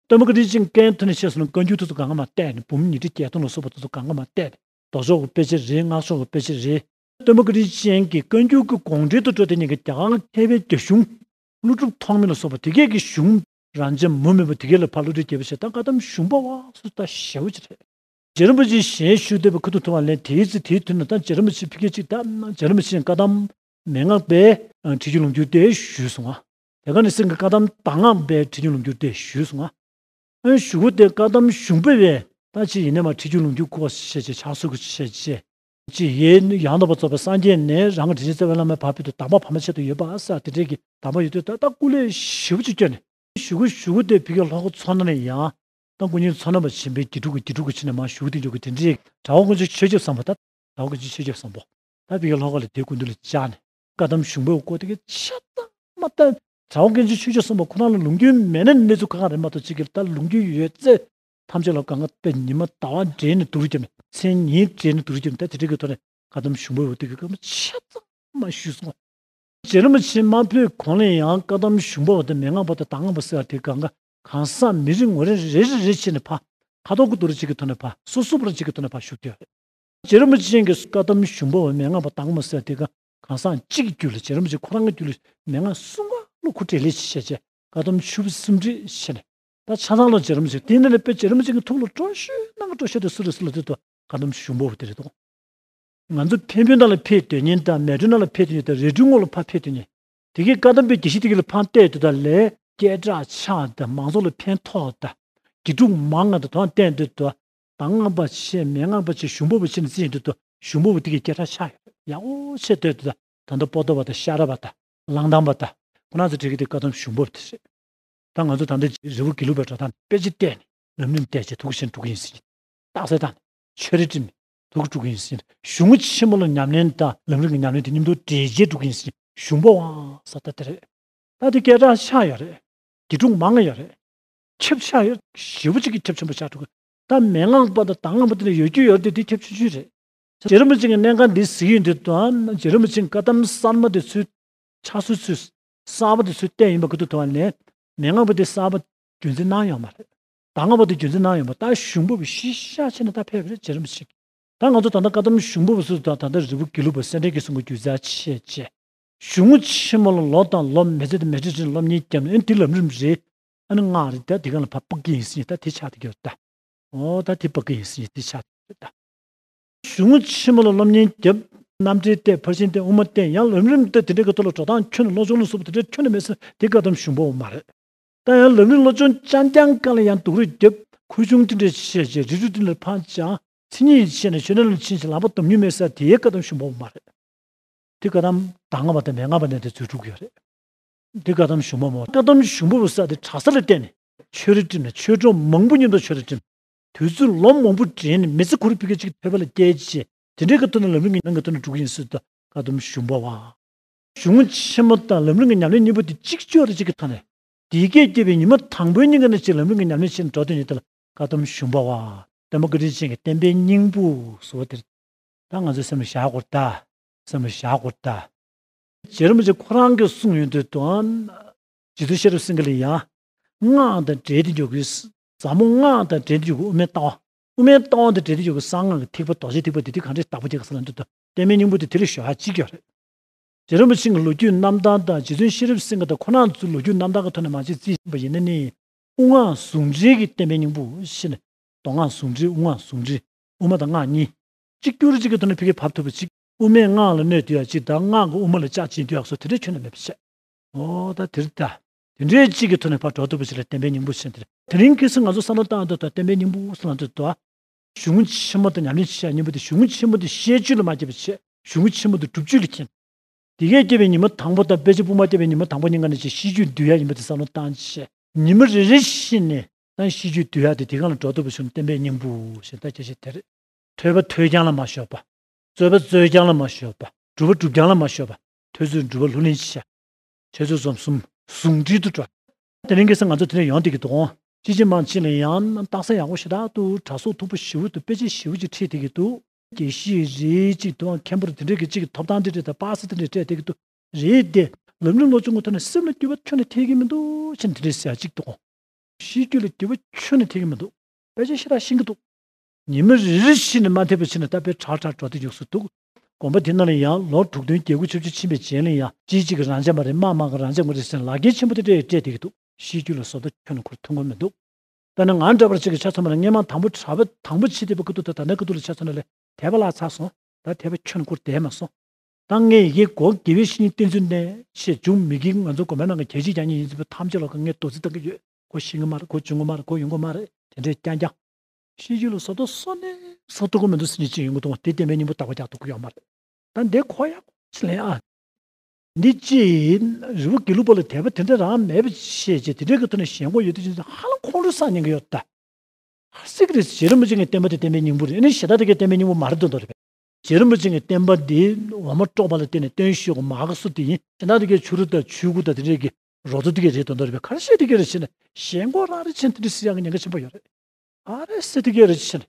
སྟོན་པ་བཀའ་དྲིན་ཅན་བཀའི་ཐོག་ནས་བཤད་སོང་ན་བཀའ་འགྱུར་དེ་ཚོ་གང་ག་མར་བལྟས་ནས། འབུམ་ཉི་ཁྲི་བརྒྱད་སྟོང་ལ་སོགས་པ་དེ་ཚོ་གང་ག་མར་བལྟས་ནས། མདོ་ཕྱོགས་ཀྱི་དཔེ་ཆ་རེད། སྔགས་ཕྱོགས་ཀྱི་དཔེ་ཆ་རེད། སྟོན་པ་བཀའ་དྲིན་ཅན་གྱི་བཀའ་འགྱུར་གྱི་དགོངས་འགྲེལ་དུ་འགྲོ་དེ་ཉིད་ཀྱི་རྒྱ་གར་མཁས་པའི་རྒྱ་གཞུང་། ཀླུ་སྒྲུབ་ཐོགས་མེད་ལ་སོགས་པ་དེ་གས་ཀྱི་གཞུང་རང་འཇགས་མུ་མེད་པ་དེ་གས་ལ་ཕར་བློ་གྲོས་རྒྱས་པ་བྱས། ད་བཀའ་གདམས་གཞུང་པ་བ་སོ་ད་ཞེ་པོ་ཅིག་རེད། རྗེ་རིན་པོ་ཆེ་ཞལ་བཞུགས་བསྡད་པའི་ཁ་ཐུག་ཐུག་པ་ལས། དེའི་ཚེ་དེའི་དུས་ན་ད་རྗེ་རིན་པོ་ཆེ་ཕ་གི་ཅིག་ད་རྗེ་རིན་པོ་ཆེ་བཀའ་གདམས་མན་ངག་པའི་ཁྲིད་རྒྱུགས་ལུང་བསྒྱུར་དེ་ཞུས་སོང་ང་། དེ་ག་ནས་སེང་གེ་བཀའ་གདམས་གདམས་ངག་པའི་ཁྲིད་རྒྱུགས་ལུང་བསྒྱུར་དེ་ཞུས་སོང་ང་། ཨ་ཞུ་གུ་དེ་བཀའ་གདམས་གཞུང་པ་བས་ད་ཅི་ཡིན་ནས་མར་ཁྲིད་རྒྱུགས་ལུང་བསྒྱུར་སྐོར་བཤད་ཅེས། ཕྱག་སྲོལ་གྱི་བཤད་ཅེས། ཅི་ཡེ་ཡང་དག་པར་རྫོགས་པའི་སངས་རྒྱས་ནས་རང་གི་དྲིན་ཅན་རྩ་བའི་བླ་མའི་བར་དཔེ་དུ་གདམས་པ་བར་མ་ཆད་དུ་ཡོད་པ་ཟེར་དེ་འདྲས་ཀྱི་གདམས་པ་ཡོད་དུས། ད་ལྟ་སྐུ་ལས་ཞེ་པོ་ཅིག་བསྐྱོན་ནས་ཞུ་གུ་ཞུ་གུ་དེ་ཕ་གིའི་ལྷོ་ཁ་མཚོ་སྣ་ནས་ཡང་། ད་སྐུ་ཉིད་མཚོ་སྣ་བ་ཆེན་པོའི་དགེ་ཕྲུག་གི་དགེ་ཕྲུག་གི་ཆ་ནས་མར་ཞུ་གུ་དེ་འཇོག་གི་དེ་འདྲས་གྲྭ་པ་དཀོན་མཆོག་ཆོས་སྐྱབས་བཟང་པོ། ད་གྲྭ་པ་དཀོན་མཆོག་ཆོས་སྐྱབས་བཟང་པོ། ད་ཕ་གིའི་ལྷོ་ཁ་ལ་དེའི་སྐུ་མདུན་ལ་བཅར་ནས་བཀའ་གདམས་གཞུང་པའི་སྐོར་དེ་གའི་ཆ་ཚང་མ་ད། གྲྭ་པ་དཀོན་མཆོག་ཆོས་སྐྱབས་བཟང་པོ་ཁོ་རང་ལ་ལུང་རྒྱུན་མེད་ན་གནས་ཚུལ་ཁ་ཁ་རེད་མ་གཏོགས། ཅིག་གིས་ད་ལུང་རྒྱུན་ཡོད་ཚད་ཐམས་ཅད་ལ་གང་ག་དཔེ་ཉི་མ་ཟླ་བ་འདྲེས་ནས་སྡུག་རུས་བརྒྱབ་ནས། མཚན་ཉིད་འདྲེས་ནས་སྡུག་རུས་བརྒྱབ་ནས། ད་དེ་འདྲ་གི་ཐོག་ནས་བཀའ་གདམས་གཞུང་པ་བ་དེ་གའི་བཀའ་མ་ཆ་ཚང་མ་ཞུས་སོང་། རྗེ་རིན་པོ་ཆེ་མ་ཕེབས་གོང་ལ་ཡང་བཀའ་གདམས་གཞུང་པ་བ་དང་མན་ངག་པ་དང་གདམས་ངག་པ་ཟེར་བ་དེ་གང་ག་གང་ཟག་མི་རེ་ངོ་རེ་རེ་རེ་རེ་བྱས་ནས་ཕར་ཁ་དོག་གི་སྡུག་རུས་ཅིག་གི་ཐོག་ནས་ཕར་སོ་སོ་བར་ཅིག་གི་ཐོག་ནས་ཕར་ཞུགས་ཏེ། རྗེ་རིན་པོ་ཆེ་གིས་བཀའ་གདམས་གཞུང་པ་བ་མན་ངག་པ་གདམས་ངག་པ་ཟེར་དེ་ག་གང་ཟག་གཅིག་གི་རྒྱུད་ལ། རྗེ་རིན་པོ་ཆེ་ཁོ་རང་གི་རྒྱུད་ལ་མན་ངག་གསུམ་ཀ་ལོ་ཁོ་འགྲེལ་ལས་བྱས་བྱས། བཀའ་གདམས་ཆུ་བོ་གསུམ་འདྲེས་བྱས་ནས། ད་ཆ་ཚང་ལོ་རྗེ་རིན་པོ་ཆེ་དེ་ནས་ལས་དཔེ་རྗེ་རིན་པོ་ཆེ་གི་ཐུགས་ལ་སྤྲོ་ཤོས་ནང་གི་སྤྲོ་ཤོས་དེ་སུ་རེད་ཟེར་ལབ་དུས་ད་བཀའ་གདམས་གཞུང་པ་བ་དེ་རེད་དོ། ང་ཚོ་འཕན་པོའི་ནང་ལ་ཕེབས་སྡོད་མཁན་དང་། མལ་གྲོའི་ནང་ལ་ཕེབས་སྡོད་མཁན་དང་། རི་ཁྲོད་ངོས་ལ་ཕར་ཕེབས་སྡོད་མཁན། དེ་གའི་བཀའ་གདམས་པའི་དགེ་བཤེས་དེ་ག་ལ་ཕར་བལྟས་དུས་ད་ལས་སྐད་གྲགས་ཆགས་དང་། མང་ཚོགས་ལ་ཕན་ཐོགས་དང་། དགེ་ཕྲུག་མང་ང་དང་དོ་བལྟས་དུས་ད། གདམས་ངག་པ་བྱས། མན་ངག་པ་བྱས། གཞུང་པ་བ་བྱས་ནས་བརྩིས་དུས་ད། གཞུང་པ་བ་དེ་གའི་སྐད་གྲགས་ཆགས་ཡོད་རེད། ཡག་པོ་བྱས་བལྟས་དུས་ད། ད་ལྟ་པོ་ཏོ་བ་དང་ཤེས་རབ་པ་དང་། གླང་དར་མ་དང་། ཁོ་རང་ཚོ་གྲས་ཀྱི་དེ་བཀའ་གདམས་གཞུང་པ་བ་དེ་རེད། ད་ང་ཚོ་ད་ལྟ་རི་བོ་དགེ་ལུགས་པའི་འགྲོ་སྟངས་དཔེ་ཆ་བལྟས་ནས། ལམ་རིམ་བལྟས་བྱས་ཐུགས་ཞེན་དྲུག་ཡིན་ཟེར། རྟགས་གསལ་བཏང་ནས་ཆོས་རིག་སྒྲིམ་ནས་ཐུགས་དྲུག་ཡིན་ཟེར། གཞུང་ཆེན་མོ་ལ་ཉམས་ལེན་དང་ལམ་རིམ་གྱི་ཉམས་ལེན་དེ་མཉམ་དུ་འདྲེས་བྱས་དྲུག་ཡིན་ཟེར། གཞུང་པ་བ་ཟེར་ད་དེ་རེད། ད་དེ་སྐད་གྲགས་ཆགས་ཡོད་རེད། དགེ་ཕྲུག་མང་ཡོད་རེད། ཁྱབ་ཆགས་ཡོད། ཞེ་པོ་ཅིག་གི་ཁྱབ་ཆེན་པོ་ཆགས་འགྲོ་གི། ད་མན་ངག་པ་དང་གདམས་ངག་པ་དེ་འདྲ་ཡོད་རྒྱུ་ཡོད་རེད་དེ། དེ་ཁྱབ་ཆེ་ཆུང་རེད། རྗེ་རིན་པོ་ཆེ་གི་གནད་འགག་འདི་གཟིགས་ཡོང་དུས་ད། རྗེ་རིན་པོ་ཆེ་གི་བཀའ་གདམས་གསར་མ་དེ་ཚོའི་ཕྱག་སྲོལ་ཚོ་གསར་པ་དེ་ཚོ་བལྟས་ཡིན་པ་གི་ཐོག་ནས། མན་ངག་པ་དེ་གསར་པ་རྒྱུན་འཛིན་གནང་ཡོད་མ་རེད། གདམས་ངག་པ་དེ་རྒྱུན་འཛིན་གནང་ཡོད་མ། ད་གཞུང་པ་བ་གཞི་བཞག་བྱས་ནས་ད་ཕེབས་པ་རེད། རྗེ་རིན་པོ་ཆེ་གིས། ད་ང་ཚོ་ད་ལྟ་བཀའ་གདམས་གཞུང་པ་བ་སུ་དང་། ད་ལྟ་རི་བོ་དགེ་ལུགས་པ་སེ་འབྲས་དགེ་གསུམ་གྱི་རྒྱུད་རྩ་ཆེ་བྱས། གཞུང་ཆེན་མོ་ལ་ལོ་དང་ལོ། མི་ཚེ་དང་མི་ཚེ་བྱས་ནས་སློབ་གཉེར་བརྒྱབ་ནས། ཨ་ནི་དེ་ལམ་རིམ་རེད། ཨ་ནི་སྔགས་རེད། ད་དེ་ག་ལ་ཕར་དཔག་གི་ཡིན་ཟེར་ནས་ད་དེ་ཆགས་བསྡད་ཀྱི་ཡོད་ད། ཨོ་ད་དེ་དཔག་གི་ཡིན་ཟེར་ནས་དེ་ཆགས་བསྡད་ཀྱི་ཡོད་ད། གཞུང་ཆེན་མོ་ལ་སློབ་གཉེར་བརྒྱབ། རྣམ་འགྲེལ་བལྟས། ཕར་ཕྱིན་བལྟས། དབུ་མ་བལྟས། ཡང་ལམ་རིམ་བལྟས། དེ་འདྲའི་གི་ཐོག་ལ་འགྲོ་སྟངས་ཁྱོན་ནས། སློབ་སྦྱོང་ལ་སོགས་པ་དེ་འདྲའི་ཁྱོན་ནས་མེད་ཟེར། དེ་བཀའ་གདམས་གཞུང་པ་བ་མ་རེད། ད་ཡང་ལམ་རིམ་སློབ་སྦྱོང་རྐྱང་རྐྱང་སྒང་ལ་ཡང་སྡུག་རུས་རྒྱབ། ཁུ་ཆུང་དེ་འདྲ་བྱས་བྱས། རི་ཁྲོད་དེ་འདྲ་ཕར་སྦྱངས། མཚན་ཉིད་བཤད་ནས་ཆོས་ལམ་ལ་ཕྱིན་བྱས། ལམ་པ་སྟོང་ཉུལ་མེད་ཟེར། དེའི་བཀའ་གདམས་གཞུང་པ་བ་མ་རེད། དེ་བཀའ་གདམས་གདམས་ངག་པ་དང་མན་ངག་པ་ནས་དེ་ཚུར་སྒྲུབ་ཀྱི་ཡོད་རེད། འདི་བཀའ་གདམས་གཞུང་པ་བ། བཀའ་གདམས་གཞུང་པ་བ་ཟེར་དེ་གྲྭ་ས་ལ་བརྟེན་ནས་ཆོས་རིག་བསྒྲིམས་ནས། ཆོས་གྲོགས་མང་པོ་མཉམ་དུ་ཆོས་རིག་བསྒྲིམས། དུས་ཚོད་ལོ་མང་པོ་སྦྱངས་ནས། མི་ཚེ་ཁོ་རང་ཕ་གི་གཅིག་ཐོས་པ་ལ་བསྐྱལ་བྱས། དེ་འདྲའི་གི་ཐོག་ནས་ལམ་རིམ་གྱི་ནང་གི་ཐོག་ནས་སྒྲུབ་ཀྱི་ཡིན་ཟེར་དུས། བཀའ་གདམས་གཞུང་པ་བ། གཞུང་ཆེན་མོ་དང་ལམ་རིམ་གྱི་ཉམས་ལེན་གཉིས་པོ་དེ་གཅིག་ལྕོགས་རེ་གཅིག་གི་ཐོག་ནས། ཡི་གེ་སྐྱེས་པའི་ཉི་མ་དང་པོའི་ཉིན་ཀ་ནས་ཅིག་ལམ་རིམ་གྱི་ཉམས་ལེན་བྱེད་འགྲོ་དོན་ཉིད་དེ་ལ་བཀའ་གདམས་ཞུམ་པ་བ། སྟོན་པ་བཀའ་དྲིན་ཅན་གྱི་བསྟན་པའི་སྙིང་པོ་ཟེར་བ་དེར། ད་ང་ཚོའི་སེམས་ལ་བཞག་དགོས་རེད་ད། སེམས་ལ་བཞག་དགོས་རེད་ད། རྗེ་རིན་པོ་ཆེ་ཁོ་རང་གིས་གསུངས་ཡོང་དུས་དང་། རྗེ་བཙུན་ཤེས་རབ་སེང་གེ་ལ་ཡང་། སྔགས་དང་འབྲེལ་ཏེ་འཇོག་གི། ཟབ་མོ་སྔགས་དང་འབྲེལ་ཏེ་འཇོག་གི་དབུ་མའི་ལྟ་བ། དབུ་མའི་ལྟ་བ་དང་འབྲེལ་ཏེ་འཇོག་གི་གསང་སྔགས་ཀྱི་ཐེག་པ་རྡོ་རྗེ་ཐེག་པ་དེ་དུས་གང་འདྲའི་བདག་པོ་རྒྱག་གི་ཟེར་ལབ་དུས་དང་། བསྟན་པའི་སྙིང་པོ་དེ་དེ་ལས་ཞོ་ཧ་གཅིག་ཡོད་རེད། རྗེ་རིན་པོ་ཆེ་གི་ལོ་རྒྱུས་རྣམ་ཐར་དང་རྗེ་བཙུན་ཤེས་རབ་སེང་གེ་དང་ཁོ་རང་ཚོའི་ལོ་རྒྱུས་རྣམ་ཐར་གྱི་ཐོག་ནས་མར་ཅིག་རྩིས་ཕྱིན་པ་ཡིན་ན་ནི། དབུ་སྔགས་ཟུང་འབྲེལ་གྱི་བསྟན་པའི་སྙིང་པོ་ཞེས་ནས། མདོ་སྔགས་ཟུང་འབྲེལ་དབུ་སྔགས་ཟུང་འབྲེལ། དབུ་མ་དང་སྔགས་གཉིས། གཅིག་གྱུར་གཅིག་གི་ཐོག་ནས་ཕ་གིར་བབས་ཐུབ་པ་གཅིག་དབུ་མས་སྔགས་ལ་གནོད་སྡུག་ཡག་གཅིག་དང་སྔགས་ཀྱིས་དབུ་མ་ལ་ལྕག་བྱིན་སྡུག་ཡག་སོགས་དེ་འདྲའི་ཁྱོན་ནས་མེད་པ་བྱས། འོ་ད་དེ་རེད་ད། དེ་འདྲའི་གཅིག་གི་ཐོག་ནས་ཕར་འགྲོ་ཐུབ་པ་ཞིག་ལ་བསྟན་པའི་སྙིང་པོ་ཟེར་ནས། དེ་རིང་ཁ་སང་ང་ཚོ་བསམ་བློ་བཏང་དུས་ད་བསྟན་པའི་སྙིང་པོ་ཟེར་ལབ་དུས་ད། གཞུང་ཆེན་མོ་དང་ཉམས་ལེན་བྱེད་ཡག་སྙིང་པོ་དེ། གཞུང་ཆེན་མོ་དེ་བཤད་རྒྱུད་ལ་མ་སྐྱེས་པ་བྱས། གཞུང་ཆེན་མོ་དེ་སྒྲུབ་རྒྱུད་ལ་སྐྱེས། དེ་གས་སྐྱེས་པའི་ཉི་མ་དང་པོ་དང་དཔེ་ཆ་དབུ་མ་སྐྱེས་པའི་ཉི་མ་དང་པོ་གཉིས་ཀ་ནས་ཅིག་ཤེས་རྒྱུད་འདུལ་ཡག་ཡིན་པ་དེ་བསམ་བློ་བཏང་བྱས། ཉི་མ་རེ་རེ་བཞིན་ནས་ད་ཤེས་རྒྱུད་འདུལ་ཡག་དེ་དེ་སྒང་ལ་འགྲོ་ཐུབ་པ་བྱུང་ན་བསྟན་པའི་སྙིང་པོ་ཞེས་ད་སྐད་ཆ་དེ་རེད། ཐོས་པ་ཐོས་རྐྱང་ལ་མ་ཞོག་པ། རྩོད་པ་རྩོད་རྐྱང་ལ་མ་ཞོག་པ། སྒྲུབ་པ་སྒྲུབ་རྐྱང་ལ་མ་ཞོག་པ། ཐོས་ཚོད་སྒྲུབ་པ་ལྷུར་ལེན་བྱས། འཆད་རྩོད་རྩོམ་གསུམ་ཟུང་འབྲེལ་དུ་འགྲོ། དེ་རིང་ཁ་སང་ང་ཚོ་དེ་འདྲ་ཡོང་བསྡད་ཀྱི་འདུག་གོ། ཅི་ཅི་མང་ཅི་ལ་ཡང་རྟགས་གསལ་ཡག་པོ་ཞེ་དྲག་འདུག། གྲྭ་ཟུར་མཐོ་པོ་ཞེ་པོ་འདུག། དཔེ་ཆ་ཞེ་པོ་ཅིག་ཁྲིད་བསྡད་ཀྱི་འདུག། དགེ་བཤེས་རེད་ཅིག་འདུག། མཁན་པོ་དེ་འདྲ་གི་ཅིག་གི་ཐོབ་ཐང་དེ་འདྲ་དང་པ་སེ་དེ་འདྲ་སྤྲད་བསྡད་ཀྱི་འདུག། རེད་དེ། ལམ་རིམ་བློ་སྦྱོང་གི་ཐོག་ནས་སེམས་ལ་འགྱུར་བ་ཁྱོན་ནས་ཐེབས་ཀྱི་མི་འདུག་ཅེས་དེ་འདྲ་ཟེར་ཡག་ཅིག་འདུག་གོ། ཤེས་རྒྱུད་ལ་འགྱུར་བ་ཁྱོན་ནས་ཐེབས་ཀྱི་མི་འདུག། དཔེ་ཆ་ཞེ་དྲག་ཤེས་ཀྱི་འདུག། ཉི་མ་རེ་རེ་བཞིན་ནས་མ་ཐེབས་པ་བྱས་ནས་ད་དཔེ་དྲག་དྲག་འགྲོ་དུས་ཡོང་ས་འདུག། དགོན་པ་དེ་ནང་ལ་ཡང་ལོ་དྲུག་བདུན་བརྒྱད་དགུ་ཆབ་ཆུ་ཕྱིན་པའི་རྗེས་ལ་ཡང་གཅིག་གཅིག་གི་རང་འཇགས་མ་རེད། དམངས་དམངས་ཀྱི་རང་འཇགས་མ་རེད་ཟེར་ནས་ལག་ཁྱེར་ཆེན་པོ་དེ་འདྲ་སྤྲད་བསྡད་ཀྱི་འདུག། ཤེས་རྒྱུད་ལ་བཟོ་ལྟ་ཁྱོན་ནས་ཁུར་ཐོན་གྱི་མི་འདུག། ད་ནི་ང་འདྲ་པར་ཅིག་གི་ཆ་མཚོན་པ་ན་སྔས་མ་དང་པོ་གྲྭ་པ་དང་པོ་བྱེད་བསྡད་པའི་སྐབས་དུས་དང་ད་ལྟའི་སྐབས་དུས་ལ་ཆ་མཚོན་ན་ལས་དད་པ་བརླག་ཚར་སོང་། ད་དད་པ་ཁྱོན་ནས་ཁུར་བསྡད་མ་སོང་། ད་ངས་ཡི་གེ་གོ། དགེ་བའི་བཤེས་གཉེན་བསྟེན་ཚུལ་ནས་ཆེས་འཇུག་མི་དགེ་ང་ཚོ་དགོན་པའི་ནང་གི་གྱལ་སྤྱིའི་རྒྱག་མཁན་ཡིན་ཚུལ་བས་ཐམས་ཅད་ལ་ཁ་ངས་རྡོག་རྫིས་བཏང་གི་ཡོད། གོ་ཤེས་ཀྱི་མ་རེད། གོ་བྱུང་གི་མ་རེད། གོ་ཡོང་གི་མ་རེད། དེ་འདྲའི་རྐྱང་རྐྱང་། ཤེས་རྒྱུད་ལ་བཟོ་ལྟ་བཟོ་ནས་བཟོ་ཐུབ་ཀྱི་མི་འདུག་ཟེར་མཁན་ཅིག་ཡོང་གི་འདུག་བ། དེ་བསྟན་པའི་སྙིང་པོ་བདག་པོ་རྒྱག་ཐུབ་ཀྱི་ཡོད་མ་རེད། ད་འདི་གོ་ཡག་ཅིག་ལེན་ཨ། འདི་ཅི། རི་བོ་དགེ་ལུགས་པ་ལ་དད་པ་དེ་འདྲ་རང་མེད་པ་བྱས་བྱས་དེ་འདྲའི་གི་ཐོག་ནས་ཞེན་ཁོག་ཡོད་དུས་ཅི་ཧ་ལམ་ཁོང་ཁྲོ་ཟ་ཉེན་གྱི་ཡོད་ད། ཧ་སི་ཀི་རེད། རྗེ་རིན་པོ་ཆེ་གི་བསྟན་པ་དེ་བསྟན་པའི་སྙིང་པོ་རེད། ཨ་ནི་གཞན་དག་དེ་གའི་བསྟན་པའི་སྙིང་པོ་མ་རེད་འདོད་འདོད་རེད་པས། རྗེ་རིན་པོ་ཆེ་གི་བསྟན་པ་འདི་འོ་མ་དཀྲོགས་པ་ལ་བརྟེན་ནས་བཏོན་ཤོག་གི་མ་གི་སུ་དེ་ཡིན། གཞན་དག་དེ་གའི་ཆུ་རུ་དང་ཆོས་སྐུ་དང་དེ་འདྲའི་གི་རོ་ཐོ་དེ་གའི་རེད་འདོད་འདོད་རེད་པས། ག་རེ་བཤད་དེ་གའི་རེད་བྱས་ནས་ཞེན་ཁོག་རང་རེད་བྱས་ནས་དེ་འདྲ་ཟེར་ཡག་གི་ཉེན་ཁ་ཆེན་པོ་ཡོད་རེད། ཨ་རེ་སེ་དེ་གའི་རེད་བྱས་ནས།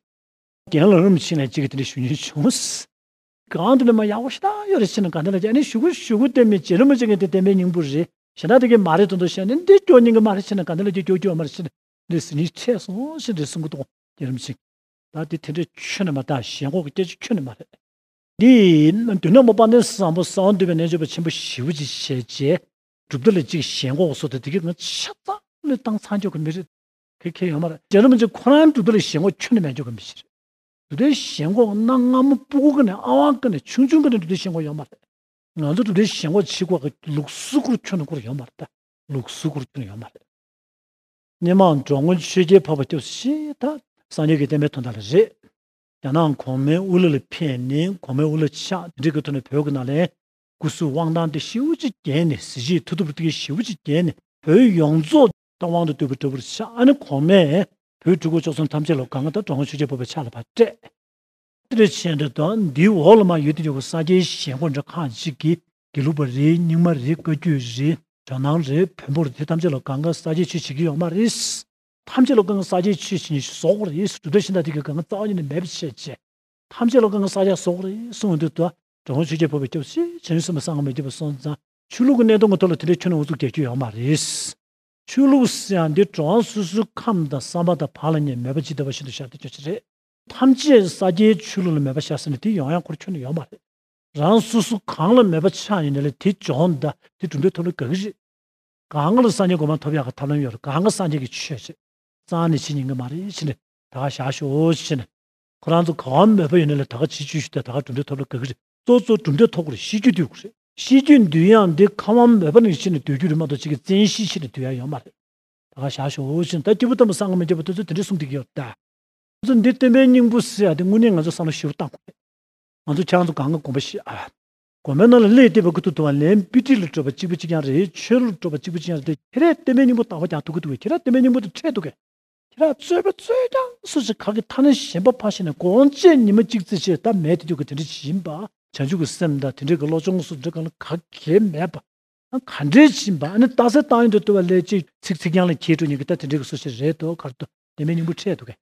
རྒན་ལགས་རིན་པོ་ཆེ་ནས་གཅིག་གིས་དེ་འདྲ་ཞུ་མཁན་བྱུང་། གང་དེ་ནས་མ་ཡག་པོ་ཞེ་དྲག་ཡོད་རེད་བྱས་ནས་གང་དེ་ལ་ཨ་ནི་ཞུ་གུ་ཞུ་གུ་བསྟན་མི་རྗེ་རིན་པོ་ཆེ་གི་དེ་བསྟན་པའི་སྙིང་པོ་རེད། གཞན་དག་དེ་གའི་མ་རེད་དོན་དུ་བཤད་ནས་འདི་སྐྱོ་སྙིང་གི་མ་རེད་བྱས་ནས་གང་དེ་ལ་ཀྱི་སྐྱོ་སྐྱོ་མ་རེད་བྱས་ནས་འདི་ཟིན་ནི་ཆད་སོང་ཞེས་འདྲི་གསུང་གི་འདུག། རྗེ་རིན་པོ་ཆེ། ད་དེ་དེ་འདྲ་ཁྱོན་ནས་མ་ད་ཞེན་ཁོག་གི་སྐད་ཆ་ཁྱོན་ནས་མ་རེད། འདི་མདུན་ན་མོ་དཔལ་ལྡན་བཟང་པོ་གསང་བ་འདུས་པའི་རྣལ་འབྱོར་པ་ཆེན་པོ་ཞེ་པོ་ཅིག་བྱས་རྗེས་གྲུབ་མཐའ་ལ་ཅིག་ཞེན་ཁོག་སོགས་དེ་དེ་གའི་ང་ཆ་ཚང་ལས་བཏང་ཚང་ཆོག་གི་མི་རེད། ཁེ་ཁེ་ཡོད་མ་རེད། རྗེ་རིན་པོ་ཆེ་ཁོ་རང་གྲུབ་མཐའ་ལ་ཞེན་ཁོག་ཁྱོན་ནས་མེད་ཆོག་གི་མི་ཞིག་རེད། གྲུབ་མཐའི་ཞེན་ཁོག་གནའ་སྔ་མོ་སྤུ་གུ་ཀ་ནས་ཨ་ཝང་ཀ་ནས་ཆུང་ཆུང་ཀ་ནས་གྲུབ་མཐའི་ཞེན་ཁོག་ཡོད་མ་རེད། ང་ཚོ་གྲུབ་མཐའི་ཞེན་ཁོག་བྱེད་དགོས་ཀྱི་ལུགས་སྲོལ་ཁུར་ཁྱོན་ནས་ཁུར་ཡོད་མ་རེད་ད། ལུགས་སྲོལ་ཁུར་ཁྱོན་ནས་ཡོད་མ་རེད། སྔོན་མ་འགྲོ་མགོན་ཆོས་རྒྱལ་འཕགས་པ་སྐྱབས་སུ་མཆི་ད་སངས་རྒྱས་ཀྱི་བསྟན་པའི་དོན་དག་ལ་རེད། རྒྱ་ནག་གོང་མའི་དབུ་བླ་ལ་ཕེབས་ནས་གོང་མའི་དབུ་བླ་ཆགས་འདི་འདྲའི་གི་ཐོག་ནས་བོད་ཀྱི་ནང་ལ་སྐུ་གཟུགས་དབང་ཐང་དེ་ཞེ་པོ་ཅིག་རྒྱས་ནས་གཟི་བརྗིད་མཐུ་སྟོབས་དེ་གི་ཞེ་པོ་ཅིག་རྒྱས་ནས་བོད་ཡོངས་རྫོགས་ད་དབང་དུ་བསྡུས་པ་འདྲ་པོར་ཆགས། ཨ་ནི་གོང་མས་བོད་འབྲུག་གོ་ཅོག་གསུམ་ཐམས་ཅད་ལ་གང་ག་ད་འགྲོ་མགོན་ཆོས་རྒྱལ་འཕགས་པའི་ཕྱག་ལ་ཕར་སྤྲད། དེ་འདྲ་བྱས་འདི་དང་འདིའི་འོག་ལ་མ་ཡོད་དེ་ཡོད་པའི་ས་སྐྱའི་ཞེན་ཁོག་འདྲ་ཁག་ཅིག་གིས་དགེ་ལུགས་པ་རེད། རྙིང་མ་རེད། བཀའ་བརྒྱུད་རེད། ཇོ་ནང་རེད། བོན་པོ་རེད། དེ་ཐམས་ཅད་ལ་གང་ག་ས་སྐྱའི་ཆོས་བྱེད་ཀྱི་ཡོད་མ་རེད། ཐམས་ཅད་ལ་གང་ག་ས་སྐྱའི་ཆོས་བྱེད་ནས་བཟོ་དགོས་རེད། གྲུབ་མཐའ་གཞན་དག་དེ་གའི་གང་ག་རྩ་བ་ཉིད་ནས་མེད་པ་བྱས་བྱས། ཐམས་ཅད་ལ་གང་ག་ས་སྐྱ་བཟོ་དགོས་རེད་གསུངས་འདུག་ད། འགྲོ་མགོན་ཆོས་རྒྱལ་འཕགས་པའི་སྐྱབས་སུ་མཆི། བྱང་ཆུབ་སེམས་དཔའ་གསང་སྔགས་མི་བསྐྱོད་པ་སོང་ཙང་ཆོས་ལུགས་ཀྱི་གནས་སྟངས་ཀྱི་ཐོག་ལ་དེ་འདྲའི་ཁྱོན་ནས་ཨུ་ཚུགས་རྒྱག་རྒྱུ་ཡོད་མ་རེད། ཆོས་ལུགས་ཟེར་ཡག་འདི་གྲོགས་སོ་སོའི་ཁམས་དང་བསམ་པ་དང་བག་ལ་ཉལ་མོས་པ་ཇི་ལྟ་བ་བཞིན་དུ་བཞག་སྡོད་རྒྱུ་ཞིག་རེད། ཐམས་ཅད་ས་སྐྱའི་ཆོས་ལུགས་ལ་མོས་པ་བཞག་ཟེར་ནས་དེ་ཡོང་ཡག་ཁུར་ཁྱོན་ནས་ཡོད་མ་རེད། རང་སོ་སོ་གང་ལ་མོས་པ་ཆགས་ཡོད་ན་ལས་དེ་སྦྱོང་ད་དེ་གྲུབ་མཐའི་ཐོག་ལ་དགའ་གི་རེད། གང་ག་ལ་སངས་རྒྱས་གོ་འཕང་ཐོབ་ཡག་གི་ཐབས་ལམ་ཡོད་རེད། གང་ག་སངས་རྒྱས་ཀྱི་ཆོས་རེད། རྩ་ནས་བྱེད་ཉན་གི་མ་རེད་ཟེར་ནས་ད་ག་བཞག་ཤོག་ཟེར་ནས། ཁོ་རང་ཚོ་ག་བ་མོས་པ་ཡོད་ན་ལས་ད་ག་བྱེད་བཅུག་ཤོག་དང་ད་ག་གྲུབ་མཐའི་ཐོག་ལ་དགའ་གི་རེད། གཙོ་གཙོ་གྲུབ་མཐའི་ཐོག་ལ་ཤེས་རྒྱུད་འདུལ་དགོས་རེད། ཤེས་རྒྱུད་འདུལ་ཡག་འདི་ཁམས་དབང་མོས་པ་ནང་བཞིན་ནས་འདུལ་རྒྱུ་རེད་མ་གཏོགས་ཅིག་གི་བཙན་ཤེད་བྱས་ནས་འདུལ་ཡག་ཡོད་མ་རེད། ད་ག་བཞག་ཤོག་ཟེར་ནས་ད་སྐྱེས་བུ་དམ་པ་སངས་རྒྱས་མི་བསྐྱོད་པ་དེ་ཚོས་དེ་འདྲས་གསུངས་བསྡད་ཀྱི་ཡོད་ད། ང་ཚོ་འདི་བསྟན་པའི་སྙིང་པོ་ཟེར་ཡག་དེ་དངོས་གནས་ང་ཚོ་བསམ་བློ་ཞིབ་བཏང་དགོས་རེད། ང་ཚོ་ཁྱེད་རང་ཚོ་གང་ག་དགོངས་པ་བཞེས་ཨ། དགོན་པའི་ནང་ལ་སླེབས་བསྡད་པ་ཁུ་ཐུག་ཏུ་བ་ལན་པི་ཊི་ལ་སྤྲོད་པ་གཅིག་པ་གཅིག་རྐྱང་རེད། ཆོས་ལུགས་སྤྲོད་པ་གཅིག་པ་གཅིག་རྐྱང་རེད་དེ། ཁྱེད་རས་བསྟན་པའི་སྙིང་པོ་བདག་པོ་རྒྱག་ཐུབ་ཀྱི་འདུག་གས། ཁྱེད་ར་བསྟན་པའི་སྙིང་པོ་དེ་འཕྲད་འདུག་གས། ཁྱེད་ར་རྩོད་པ་རྩོད་རྐྱང་སུ་ཞིག་ག་གི་ཐ་སྣེ་གཞན་པ་ཕར་བཞག་ནས་དགོངས་བཅད་ཉི་མ་གཅིག་རྩིས་བྱས་ད་མེད་དེ་འདུག་གས། དེ་འདྲ་ཞིག་ཡིན་པ། བྱང་ཆུབ་ཀྱི་སེམས་དང་དེ་འདྲའི་གི་བློ་སྦྱོང་སོགས་འདྲ་གང་ལ་ག་གེ་མེད་པ། ག་འདྲས་ཕྱིན་པ་ཨ་ནི་རྟགས་གསལ་བཏང་ཡོང་དུས་ལྟོས་པ་ལས་ཅིག་ཚིག་ཚིག་རྐྱང་ལ་འཁྱེར་འགྲོ་མཁན་གྱི་ད་དེ་འདྲས་ཀྱི་སུ་ཞིག་རེད་དོ་གར་དུ་བདེན་པའི་སྙིང་པོ་འཕྲད་འདུག་གས།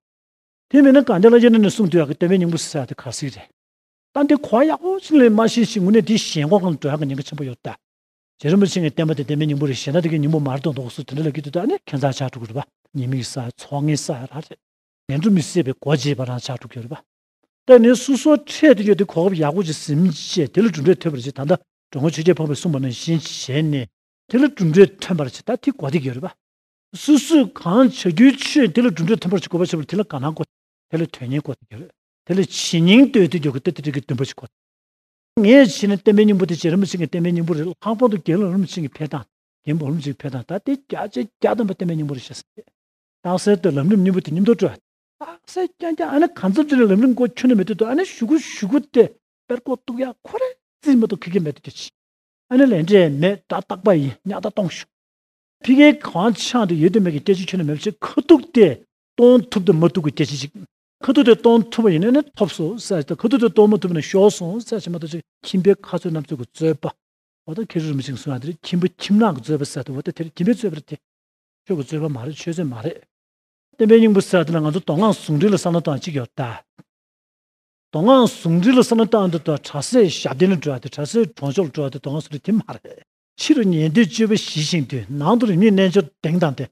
དེ་མིན་ན་གང་ལྟར་ལ་ཡིན་ན་ནས་གསུངས་དུས་ཡག་གི་བདེན་པའི་སྙིང་པོ་ཟེར་ཡག་དེ་ག་ཟིག་རེད། ད་འདི་གོ་ཡག་པོ་ཅིག་ལས་མ་ཤེས་ཤིང་དངོས་གནས་དེ་ཞེན་ཁོག་གང་འགྲོ་ཡག་གི་ཉེན་ཁ་ཆེན་པོ་ཡོད་ད། རྗེ་རིན་པོ་ཆེ་ངའི་བསྟན་པ་དེ་བདེན་པའི་སྙིང་པོ་རེད་ཞེ་ན་དེ་གའི་སྙིང་པོ་མ་རེད་མདོག་མདོག་སུ་དེ་འདྲ་ལ་གི་དུས་ད་ནི་ཁྱད་མཚར་ཆགས་འགྲོ་གི་རེད་པ། ཉེས་དམིགས་ས་ཚོགས་ངན་ས་ར་རེད། ངན་འགྲོ་མི་བཟད་པའི་སྒོ་འབྱེད་པ་རང་ཆགས་འགྲོ་གི་རེད་པ། ད་ནི་སོ་སོ་འཕྲད་དུ་ཡོད་དེ་གོ་སྐབས་ཡག་པོ་ཅིག་ཟིན་བྱས་དེ་ལ་གྲུབ་འབྲས་ཐོན་པར་བྱེད་ད་ལྟ་འགྲོ་མགོན་ཆོས་རྒྱལ་འཕགས་པས་གསུངས་པ་ནང་བཞིན་བྱས་ནས་དེ་ལ་གྲུབ་འབྲས་ཐོན་པར་བྱེད་ད་དེ་གོ་བདེ་གི་རེད་པ། སོ་སོས་གང་བྱ་རྒྱུའི་ཆེད་དེ་ལ་གྲུབ་འབྲས་ཐོན་པར་བྱེད་དགོས་པ་བྱེད་པར་དེ་ལ་དགའ་སྣང་དགོས། དེ་ལ་དོན་གཉེར་དགོས་དེ་གི་རེད། དེ་ལ་ཇི་སྙིང་འདོད་དེ་འཇོག་གི་ལྟ་དེ་རིགས་ཀྱི་འདུན་པ་ཞིག་དགོས། ངས་བྱས་ན་བསྟན་པའི་སྙིང་པོ་དེ་རྗེ་རིན་པོ་ཆེ་གི་བསྟན་པའི་སྙིང་པོ་རེད། ལྷག་པར་དུ་རྒན་ལགས་རིན་པོ་ཆེ་གི་འཕེལ་སྟངས་རྒན་པོ་རིན་པོ་ཆེ་གི་འཕེལ་སྟངས་ད་དེ་བརྒྱ་ཆ་བརྒྱ་ཐམ་པ་བསྟན་པའི་སྙིང་པོ་རེད་ཤག་ཟེར། རྟགས་གསལ་དུ་ལམ་རིམ་སྙིང་པོ་དེ་མཉམ་དུ་སྤྲོད། རྟགས་གསལ་རྐྱང་རྐྱང་ཨ་ནི་གང་འཚམ་དེ་ནས་ལམ་རིམ་མགོ་ཁྱོན་ནས་མེད་དུས་དུ་ཨ་ནི་གཞུག་གུ་གཞུག་གུ་དེ་དཔེར་ཀོ་གཏུག་ཡག་ཁོ་རེ་རྩིས་མ་གཏོགས་ཁེ་ཁེ་མེད་དུ་གྱུར་ཅིག་ཨ་ནི་ལས་འབྲས་མེད་ད་རྟག་པ་ཡིན་ཉག་ད་གཏོང་ཤོག་ཕི་ཀའི་གང་ཆགས་དུ་ཡོད་དུ་མེད་ཀྱི་སྐད་ཆ་ཁྱོན་ནས་མེད་ཅིག་ཁ་ཐུག་དེ་གཏོང་ཐུབ་དང་མ་ཐུབ་ཀྱི་སྐད་ཆ་ཅིག་ཁ་ཐུག་དེ་གཏོང་ཐུབ་པ་ཡིན་ན་ནི་ཐོབ་སོང་ཟེར་ཏེ་ཁ་ཐུག་དེ་གཏོང་མ་ཐུབ་ན་ཤོར་སོང་ཟེར་ཞིག་མ་གཏོགས་ཅིག་ཁྱིམ་པའི་ཁ་རྩོད་རྣམ་རྩོད་ཀྱི་རྩོད་པ། འོ་ད་མཁན་ཟུར་རིན་པོ་ཆེས་གསུངས་ཡག་དེ་རེད། ཁྱིམ་པ་ཁྱིམ་ནག་གི་རྩོད་པ་ཟེར་ཏེ་འོ་ད་དེ་རེད། ཁྱིམ་པའི་རྩོད་པ་རེད་དེ། ཆོས་ཀྱི་རྩོད་པ་མ་རེད། ཆོས་རྩོད་མ་རེད། བསྟན་པའི་སྙིང་པོ་ཟེར་དེ་ལ་ང་ཚོ་མདོ་སྔགས་ཟུང་འབྲེལ་ལ་བསམ་བློ་བཏང་གཅིག་ཡོད་ད། མདོ་སྔགས་ཟུང་འབྲེལ་ལ་བསམ་བློ་བཏང་དུས་ད་གྲྭ་སའི་ཞབས་བརྟན་ལ་འགྲོ་ཡག་དེ་གྲྭ་སའི་གྲོང་ཆོག་ལ་འགྲོ་ཡག་དེ་མདོ་སྔགས་ཟུང་འབྲེལ་དེ་མ་རེད། ཕྱི་རུ་ཉན་ཐོས་སྤྱོད་པ་ཞི་ཞིང་དུལ། ནང་དུ་རིམ་གཉིས་རྣལ་འབྱོར་གདེང་དང་ལྡན།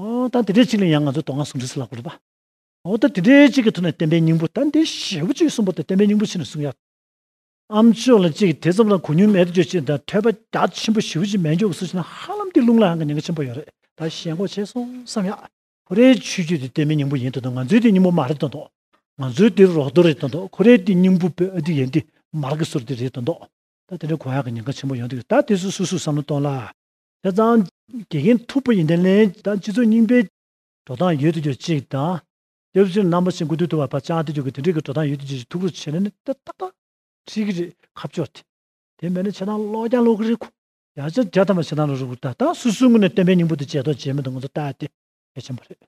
འོ་ད་དེ་འདྲའི་ཅིག་ལ་ཡང་ང་ཚོ་མདོ་སྔགས་ཟུང་འབྲེལ་ཟེར་ལབ་དགོས་རེད་པ། འོ་ད་དེ་འདྲའི་ཅིག་གི་ཐོག་ནས་བསྟན་པའི་སྙིང་པོ་ད་འདི་ཞེ་པོ་ཅིག་གསུངས་པ་དང་བསྟན་པའི་སྙིང་པོ་ཕྱིན་ནས་གསུང་ཡག་ཨ་མཆོག་ལ་ཅིག་དེ་ཙམ་ལ་གོ་མྱོང་མེད་དུ་གྱུར་ཅིག་དང་ཐོས་པ་རྒྱ་ཆེན་པོ་ཞེ་པོ་ཅིག་མེད་འཇོག་གི་སུ་ཞིག་ན་ཧ་ལམ་དེ་རླུང་ལ་ཡང་གི་ཉེན་ཁ་ཆེན་པོ་ཡོད་རེད། ད་ཞེན་ཁོག་ཆེ་སོང་བསམ་ཡག་ཁོ་རའི་ཆོས་བརྒྱུད་དེ་བསྟན་པའི་སྙིང་པོ་ཡིན་དུ་དང་ང་ཚོའི་དེ་སྙིང་པོ་མ་རེད་དོ་འདོག་ང་ཚོའི་དེ་རོགས་དོ་རེད་དོ་འདོག་ཁོ་རའི་དེ་སྙིང་པོ་བོད་ཨ་དེ་ཡན་དེ་མར་གི་སོར་དེ་རེད་དོ་འདོག་ད་དེ་འདྲ་གོ་ཡག་གི་ཉེན་ཁ་ཆེན་པོ་ཡོང་དུས་ད་དེ་ཚོ་སོ་སོས་བསམ་བློ་གཏོང་ལ། བྱས་ཙང་དགེ་རྒན་ཐུབ་པ་ཡིན་ཏེ་ལན་ད་སྤྱི་ཚོགས་རྙིང་པའི་འགྲོ་སྟངས་ཡོད་དུ་གྱུར་ཅིག་དང་། རྒྱལ་སྤྱིར་རྣམ་པ་ཤིང་ཀུན་འདུས་ཐུབ་པ་བ་ཅང་དེ་གྱུར་གི་དེ་འདྲའི་གི་འགྲོ་སྟངས་ཡོད་དུ་གྱུར་ཅིག་ཐུགས་རུ་ཆེ་ན་ནི་ད་ཏག་ཏག་ཁྲིད་ཀྱི་རེད་ཁ་ཕྱོགས་དེ། དེ་མེད་ན་ཆེ་ཐང་ལོག་ཀྱང་ལོག་གི་རེད་ཁོ། ཡང་ཅང་རྒྱ་ཐ་མ་ཆེ་ཐང་ལ་རུ་གུ་ད་ད་སུ་སུ་ངུ་ནས་བསྟན་པའི་སྙིང་པོ་དེ་བྱས་ཐོག་བྱས་མི་འདུག་ང་ཚོ་ལྟ་ཡ་དེ་གལ་ཆེན་པོ་རེད།